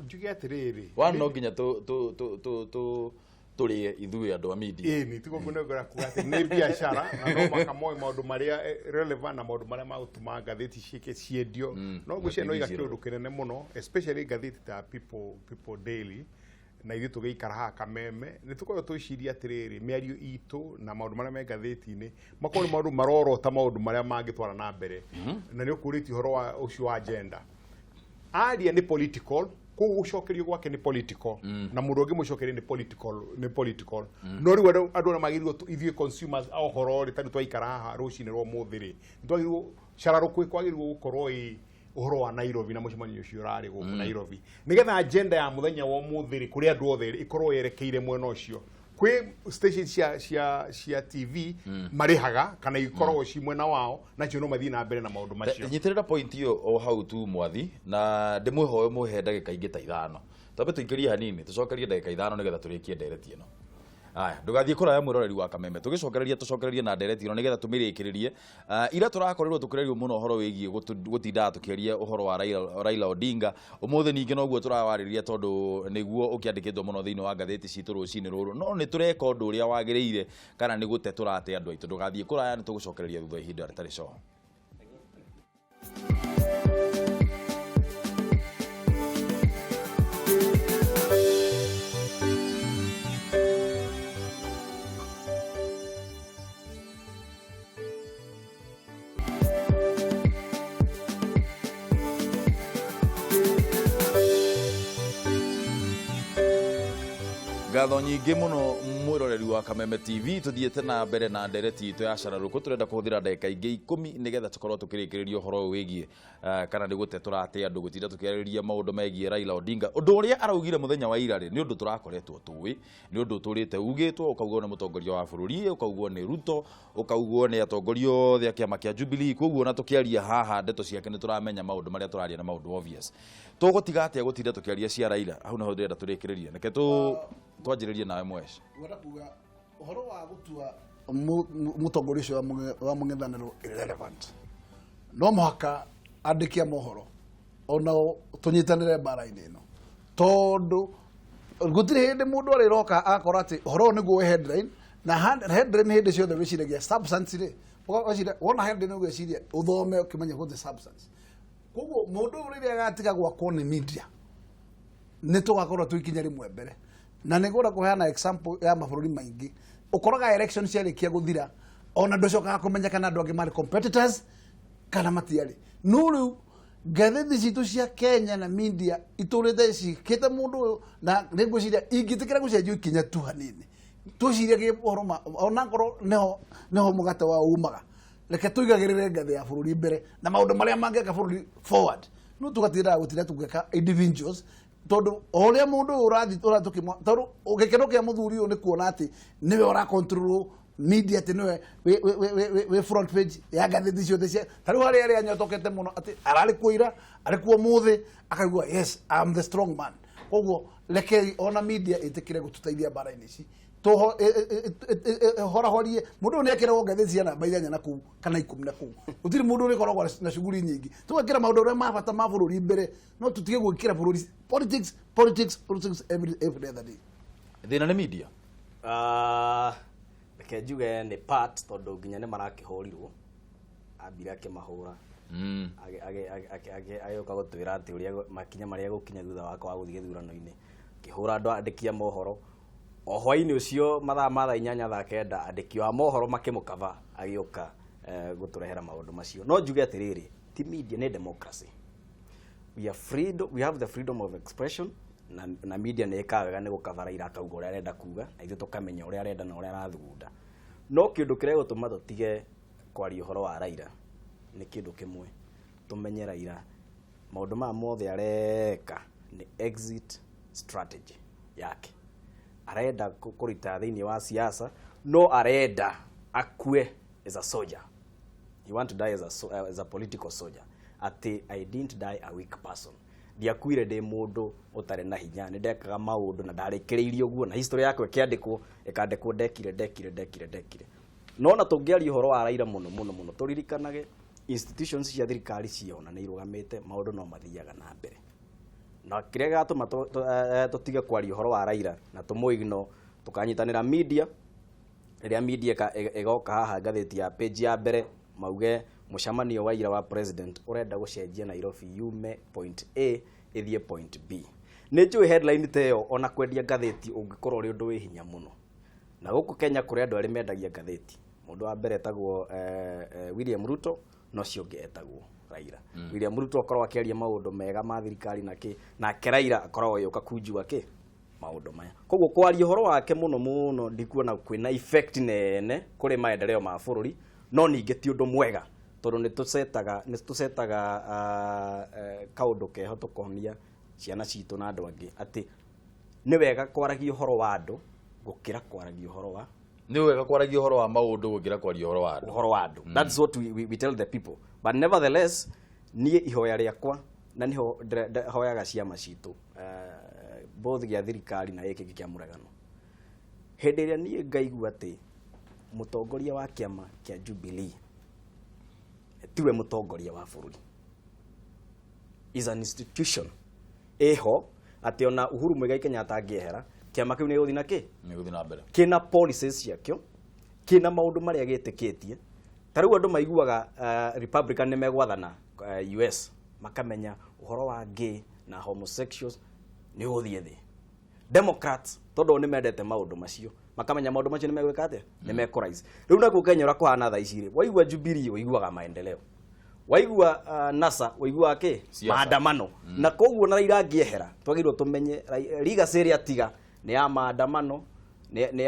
Njuge atĩrĩrĩ. Wa no nginya tũ tũ tũ tũ tũ tũrĩe ithuĩ andũ a media. Ĩni tiguo ngũnengera kuga atĩ nĩ biacara, na no mũhaka moe maũndũ marĩa relevant na maũndũ marĩa magũtũma ngathĩti ciĩke ciendio. No ngwĩciria no iga kĩũndũ kĩnene mũno, especially ngathĩti ta People Daily, na ithuĩ tũgĩikara haha Kameme nĩ tũkoragwo twĩciria atĩrĩrĩ, mĩario itũ na maũndũ marĩa me ngathĩti-inĩ makorwo nĩ maũndũ marorota maũndũ marĩa mangĩtwara na mbere. Na nĩ ũkũrĩtie ũhoro wa ũcio wa agenda, aria nĩ political. Koguo gũcokerio gwake nĩ political na mũndũ ũngĩ mũcokerie nĩ political. No rĩu andũ arĩa magĩrĩirwo ithuĩ consumers a ũhoro rĩ, tondũ twaikara haha rũcinĩ rwa ũmũthĩ rĩ, nĩtwagĩrĩirwo cararũkũ kwagĩrĩirwo gũkorwo ĩ ũhoro wa Nairobi na mũcemanio ũcio ũrarĩ gũkũ Nairobi, nĩgetha agenda ya mũthenya wa ũmũthĩ rĩ kũrĩ andũ othe rĩ ĩkorwo yerekeire mwena ũcio. Kwĩ station cia TV marĩhaga kana ikoragwo ci mwena wao, nacio no mathiĩ na mbere na maũndũ macio. Nyitĩrĩra point ĩyo o hau tu Mwathi, na ndĩmwĩhoe mũhe ndagĩka ingĩ ta 5, twambe tũingĩrie hanini tũcokerie ndagĩka 5 nĩgetha tũrĩkie ndereti ĩno. Aya, ndũgathiĩ kũraya mwĩroreri wa Kameme, tũgĩcokereria tũcokererie na ndereti ĩno nĩgetha tũmĩrĩkĩrĩrie. Ira tũrakorirwo tũkĩrerio mũno ũhoro wĩgiĩ gũtindaga tũkĩaria ũhoro wa Raila Odinga. Ũmũthĩ ningĩ noguo tũrawarĩria tondũ nĩguo ũkĩandĩkĩtwo mũno thĩinĩ wa ngathĩti citũ rũcinĩ rũrũ. No nĩ tũreka ũndũ ũrĩa wagĩrĩire kana nĩ gũte tũrate andũ aitũ. Ndũgathiĩ kũraya, nĩ tũgũcokereria thutha ihinda rĩtarĩ coho. Ngatho nyingĩ mũno mwĩroreri wa Kameme TV, tũthiĩte na mbere na ndereti itũ ya cararũkũ. Tũrenda kũhũthĩra ndagĩka ingĩ 10 nĩgetha tũkorwo tũkĩrĩkĩrĩria ũhoro ũyũ wĩgiĩ kana nĩ gũte tũrate andũ gũtinda tũkĩarĩrĩria maũndũ megiĩ Raila Odinga. Ũndũ ũrĩa araugire mũthenya wa ira rĩ, nĩ ũndũ tũrakoretwo tũĩ, nĩ ũndũ ũtũrĩte ugĩtwo, ũkaugwo nĩ mũtongoria wa bũrũri, ũkaugwo nĩ Ruto, ũkaugwo nĩ atongoria othe a kĩama kĩa Jubilee. Koguo na tũkĩaria haha ndeto ciake nĩ tũramenya maũndũ marĩa tũraria na maũndũ obvious. Tũgũtiga atĩa gũtinda tũkĩaria cia Raila? Hau nĩho ndĩrenda tũrĩkĩrĩrie. Reke twanjĩrĩrie nawe Mwesh. Ngwenda kuga ũhoro wa gũtua mũtongoria ũcio wa mũng'ethanĩro irrelevant. No mũhaka andĩki a mohoro onao tũnyitanĩre mbara-inĩ ĩno, tondũ gũtirĩ hĩndĩ mũndũ arĩroka akora atĩ ũhoro ũyũ nĩguo wĩ headline, na headline hĩndĩ ciothe wĩciragia substance rĩ, ũgeciria wona headline ũgeciria ũthome ũkĩmenya what the substance. Koguo mũndũ ũyũ rĩrĩa agatiga gwakwo nĩ media nĩ tũgakorwo twĩ ikinya rĩmwe mbere. Na nĩ ngwenda kũheana example ya mabũrũri maingĩ, ũkoraga election ciarĩkia gũthira ona ndũcokaga kũmenya kana andũ angĩ marĩ competitors kana matiarĩ. No rĩu ngathĩti citũ cia Kenya na media itũrĩte cikĩte mũndũ ũyũ, na nĩ ngwĩciria ingĩtĩkĩra gũcenjio ikinya tu hanini, twĩciragie ũhoro onakorwo nĩho mũgate wao umaga, reke tũigagĩrĩre ngathĩ ya bũrũri mbere na maũndũ marĩa mangĩaka bũrũri forward. No tũgatindaga gũtinda tũgĩka individuals, tondũ o ũrĩa mũndũ ũyũ ũrathiĩ ũratũkĩmwa, tondũ gĩkeno kĩa mũthuri ũyũ nĩ kuona atĩ nĩwe ũra control media, atĩ nĩwe wĩ front page ya ngathĩti ciothe cia ta rĩu harĩa arĩa anyotokete mũno atĩ ararĩ kuo ira, arĩ kuo ũmũthĩ, akaigua yes I am the strong man. Koguo rekei ona media ĩtĩkĩre gũtũteithia mbara-inĩ ici, horahorie mũndũ ũyũ nĩekĩragwo ngathĩti cia namba 8 na kũu kana 10 na kũu. Gũtirĩ mũndũ ũrĩkoragwo na shughuli nyingĩ. Tũgekĩra maũndũ marĩa ma bata ma bũrũri mbere, no tũtige gwĩkĩra bũrũri politics, politics, politics every other day. Thĩna nĩ media? Reke njuge nĩ part, tondũ nginya nĩ marakĩhũrirwo, ambire akĩmahũra. Agĩũka gũtwĩra atĩ ũrĩa makinya marĩa egũkinya thutha wakwa wa gũthiĩ gĩthurano-inĩ, akĩhũra andũ andĩki a mohoro. O hwaĩ-inĩ ũcio mathaa ma thaa 8 thaa 9 andĩki a mohoro makĩmũkaba agĩũka gũtũrehera maũndũ macio. No njuge atĩrĩrĩ, ti media, nĩ democracy. We are freedom, we have the freedom of expression, na media nĩ ĩkaga wega nĩ gũkaba Raila akauga ũrĩa arenda kuga, na ithuĩ tũkamenya ũrĩa arenda na ũrĩa arathugunda. No kĩndũ kĩrĩa gĩgũtũma tũtige kwaria ũhoro wa Raila nĩ kĩndũ kĩmwe, tũmenye Raila maũndũ maya mothe areka nĩ exit strategy yake. Arenda kũrita thĩinĩ wa siasa, no arenda akue as a soldier. He want to die as a political soldier. Atĩ I didn't die a weak person. Ndiakuire ndĩ mũndũ ũtarĩ na hinya, nĩ ndekaga maũndũ na ndarĩkĩrĩirie ũguo, na history yakwa ĩkĩandĩkwo, ĩkandĩkwo ndekire, ndekire, ndekire, ndekire. No ona tũngĩaria ũhoro wa Raila mũno mũno mũno, tũririkanage institutions cia thirikari ciona nĩ irũgamĩte, maũndũ no mathiaga na mbere. Na kĩrĩa gĩgatũma tũtige kwaria ũhoro wa Raila na tũmũ-ignore, tũkanyitanĩra media, rĩrĩa media ĩgoka haha ngathĩti ya page ya mbere mauge mũcemanio wa ira wa president ũrenda gũcenjia Nairobi yume point A ĩthiĩ point B. Nĩ njũĩ headline ta ĩyo ona kwendia ngathĩti ũngĩkorwo ũrĩ ũndũ wĩ hinya mũno. Na gũkũ Kenya kũrĩ andũ arĩa mendagia ngathĩti. Mũndũ wa mbere etagwo William Ruto, na ũcio ũngĩ etagwo Raila. William Ruto akoragwo akĩaria maũndũ mega ma thirikari na kĩ, nake Raila akoragwo agĩũka kunjua kĩ maũndũ maya. Koguo kwaria ũhoro wake mũno mũno ndikuona kwĩna effect nene kũrĩ maendeleo ma bũrũri, no ningĩ ti ũndũ mwega tondũ nĩ tũcetaga kaũndũ keho tũkonia ciana citũ na andũ angĩ atĩ nĩ wega kwaragia ũhoro wa andũ gũkĩra kwaragia ũhoro wa Nĩ wega kwaragia ũhoro wa maũndũ gũkĩra kwaria ũhoro wa andũ. Ũhoro wa andũ. That's what we tell the people. But nevertheless, niĩ ihoya rĩakwa na niho hoyaga ciama citũ, both gĩa thirikari na gĩkĩ kĩa mũregano, hĩndĩ ĩrĩa niĩ ngaigua atĩ mũtongoria wa kĩama kĩa Jubilee tiwe mũtongoria wa bũrũri, is an institution ĩho atĩ ona Uhuru Muigai Kenyatta angĩehera, kĩama kĩu nĩ gĩgũthiĩ na kĩ Nĩ gũthiĩ na mbere. Kĩna policies ciakĩo, kĩna maũndũ marĩa gĩtĩkĩtie. Ta rĩu andũ maiguaga Republican nĩ megwathana US, makamenya ũhoro wa gay na homosexuals nĩ ũgũthiĩ thĩ. Democrats, tondũ o nĩ mendete maũndũ macio, makamenya maũndũ macio nĩ megwĩka atĩa, nĩ mekũraise. Rĩu nakuo Kenya ũrĩa kũhana thaa ici rĩ, waigua Jubilee ũiguaga maendeleo, waigua NASA ũiguaga kĩ? Siasa. Maandamano. Na koguo na Raila angĩehera, twagĩrĩirwo tũmenye legacy ĩrĩa atiga nĩ ya maandamano, nĩ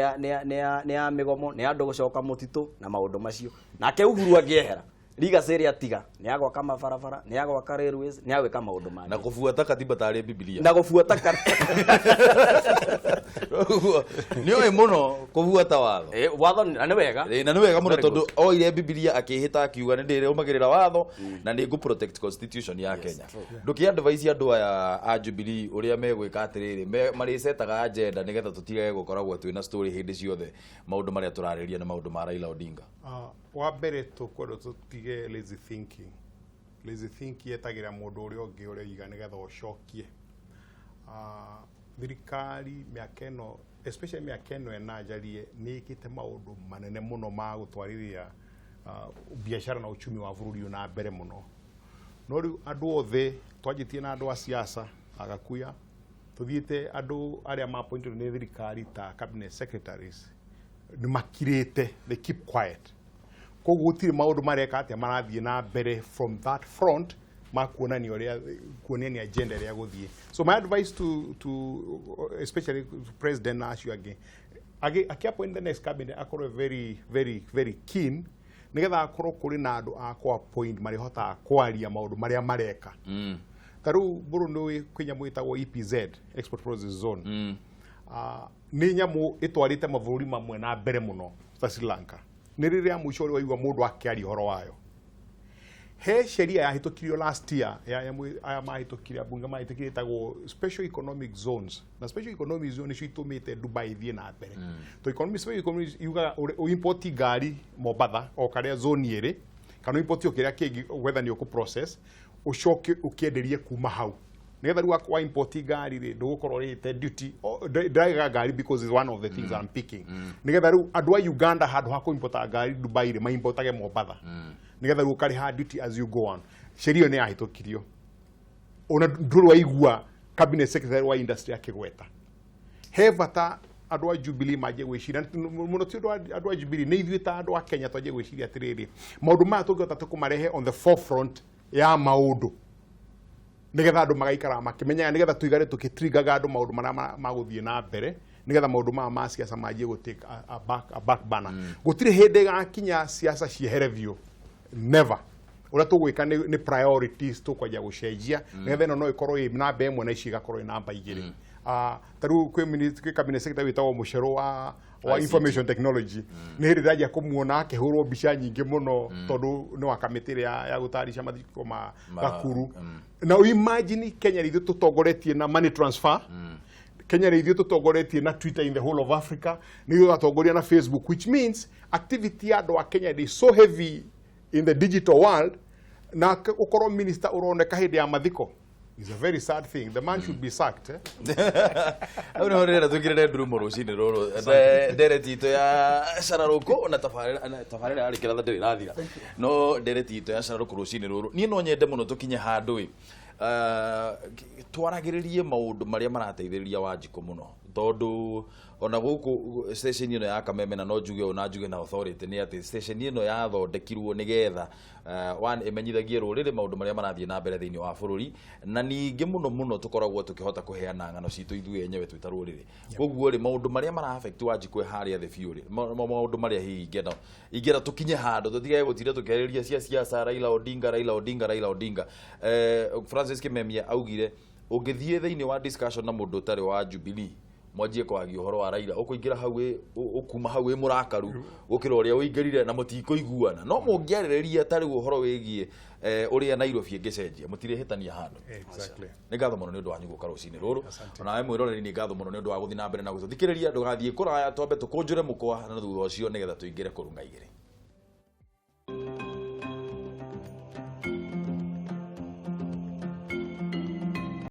ya mĩgomo, nĩ ya andũ gũcoka mũtitũ na maũndũ macio. Nake Uhuru angĩehera, legacy ĩrĩa atiga nĩ ya gwaka mabarabara, nĩ ya gwaka railways, nĩ ya gwĩka maũndũ mangĩ. Na kũbuata katiba tarĩ Bibilia. Na gũbuata Nĩ oĩ mũno kũbuata watho. Watho na nĩ wega. Na nĩ wega mũno. Very Tondũ good. oire Bibilia akĩhĩta akiuga nĩ ndĩrũmagĩrĩra watho na nĩ ngũ protect constitution ya Kenya. Ndũkĩ advise andũ aya a Jubilee ũrĩa megwĩka atĩrĩrĩ, marĩcetaga agenda nĩgetha tũtigage gũkoragwo twĩna story hĩndĩ ciothe, maũndũ marĩa tũrarĩria nĩ maũndũ ma Raila Odinga? Wa mbere tũkwenda tũtige lazy thinking. Lazy thinking yetagĩra mũndũ ũrĩa ũngĩ ũrĩa nĩgetha ũcokie. Thirikari mĩaka ĩno, especially mĩaka ĩno ĩna njarie, nĩ ĩkĩte maũndũ manene mũno ma gũtwarithia biacara na uchumi wa bũrũri ũyũ na mbere mũno. No rĩu andũ othe twanjĩtie na andũ a siasa agakuya tũthiĩte andũ arĩa ma appointed nĩ thirikari ta cabinet secretaries nĩ makirĩte, they keep quiet. Koguo gũtirĩ maũndũ mareka atĩa marathiĩ na mbere from that front ma kuonania ũrĩa kuonania agenda ĩrĩa gũthiĩ. So my advice to especially to president na acio angĩ akĩ appoint the next cabinet, akorwo very very very keen nigetha akorwo kũrĩ na andũ a kũ appoint marĩhotaga kwaria maũndũ marĩa mareka. Ta rĩu mbũrũ nĩ kwĩ nyamũ ĩtagwo EPZ, Export Process Zone. Nĩ nyamũ ĩtwarĩte mabũrũri mamwe na mbere mũno ta Sri Lanka. Nĩ rĩrĩa mũico ũrĩa waigua mũndũ akĩaria ũhoro wayo. He sheria yahĩtũkirio last year ya nyamũ aya mahĩtũkire ambunge mahĩtũkire ĩtagwo special economic zones, na special economic zone nĩcio itũmĩte Dubai ithiĩ na mbere. To economic special economic yugaga ũimport ngari Mombatha o karĩa zone ĩrĩ, kana ũimport o kĩrĩa kĩngĩ whether nĩ ũkũ process ũcoke ũkĩenderie kuma hau, nĩgetha rĩu wa import ngari rĩ, ndũgũkorwo ũrĩhĩte duty. Ndĩraiga ngari because it's one of the things I'm picking, nĩgetha rĩu andũ a Uganda handũ ha kũimporta ngari Dubai rĩ, maimportage Mombatha, nĩgetha rĩu ũkarĩha duty as you go on. Sheria ĩyo nĩ yahĩtũkirio, ona ndũrĩ waigua cabinet secretary wa industry akĩgweta. He bata andũ a Jubilee manjie gwĩciria mũno, ti andũ a Jubilee, nĩ ithuĩ ta andũ a Kenya twanjie gwĩciria atĩrĩrĩ, maũndũ maya tũngĩhota tũkũmarehe on the forefront ya maũndũ nĩgetha andũ magaikara makĩmenyaga, nĩgetha tũigare tũkĩtrigaga andũ maũndũ marĩa magũthiĩ na mbere, nĩgetha maũndũ maya ma siasa manjie gũ take a back burner. Gũtirĩ hĩndĩ ĩgakinya siasa ciehere biũ, never. Ũrĩa tũgwĩka nĩ priorities tũkwanjia gũcenjia, nĩgetha ĩno no ĩkorwo ĩ namba ĩmwe na ici igakorwo ĩ namba igĩrĩ. Ta rĩu kwĩ cabinet secretary wĩtagwo Mũcerũ wa ICT. Information technology. Nĩ hĩndĩ ndĩranjia kũmuona akĩhũrwo mbica nyingĩ mũno tondũ nĩ wa kamĩtĩ ĩrĩa ya gũtarisha mathiko ma Gakuru. Na imagine Kenya nĩ ithuĩ tũtongoretie na money transfer, Kenya nĩ ithuĩ tũtongoretie na Twitter in the whole of Africa, nĩ ithuĩ tũratongoria na Facebook, which means activity ya andũ a Kenya is so heavy in the digital world, na ũkorwo minister ũroneka hĩndĩ ya mathiko is a very sad thing. The man should be sacked, eh? Hau niho ndĩrenda twĩkĩrĩre ndurumo rũcinĩ rũrũ ndereti itũ ya cararũkũ na tabarĩra yarĩ kĩratha ndĩrĩ ĩrathira, no ndereti itũ ya cararũkũ rũcinĩ rũrũ, niĩ no nyende mũno tũkinye handũ ĩ twaragĩrĩrie maũndũ marĩa marateithĩrĩria Wanjikũ mũno. Tondũ ona gũkũ station ĩno ya Kameme, na no njuge ũũ na njuge na authority, nĩ atĩ station ĩno yathondekirwo nĩgetha one, ĩmenyithagie rũrĩrĩ maũndũ marĩa marathiĩ na mbere thĩinĩ wa bũrũri, na ningĩ mũno mũno tũkoragwo tũkĩhota kũheana ng'ano citũ ithuĩ enyewe twĩ ta rũrĩrĩ. Koguo rĩ, maũndũ marĩa mara affect Wanjikũ harĩa thĩ biũ rĩ, maũndũ marĩa hihi ingĩenda tũkinye handũ tũtige gũtinda tũkĩarĩrĩria cia siasa, Raila Odinga, Raila Odinga, Raila Odinga. Francis Kimemia augire ũngĩthiĩ thĩinĩ wa discussion na mũndũ ũtarĩ wa Jubilee, mwanjie kwagia ũhoro wa Raila, ũkũingĩra hau ũkuma hau wĩ mũrakaru gũkĩra ũrĩa ũingĩrire, na mũtikũiguana. No mũngĩarĩrĩria ta rĩu ũhoro wĩgiĩ ũrĩa Nairobi ĩngĩcenjia, mũtirĩhĩtania handũ. Nĩ ngatho mũno nĩ ũndũ wanyu gũka rũcinĩ rũrũ. Onawe mwĩroreri, nĩ ngatho mũno nĩ ũndũ wa gũthiĩ na mbere na gũtũthikĩrĩria. Ndũgathiĩ kũraya, twambe tũkũnjũre mũkwa na thutha ũcio nĩgetha tũingĩre kũrung'a igĩrĩ.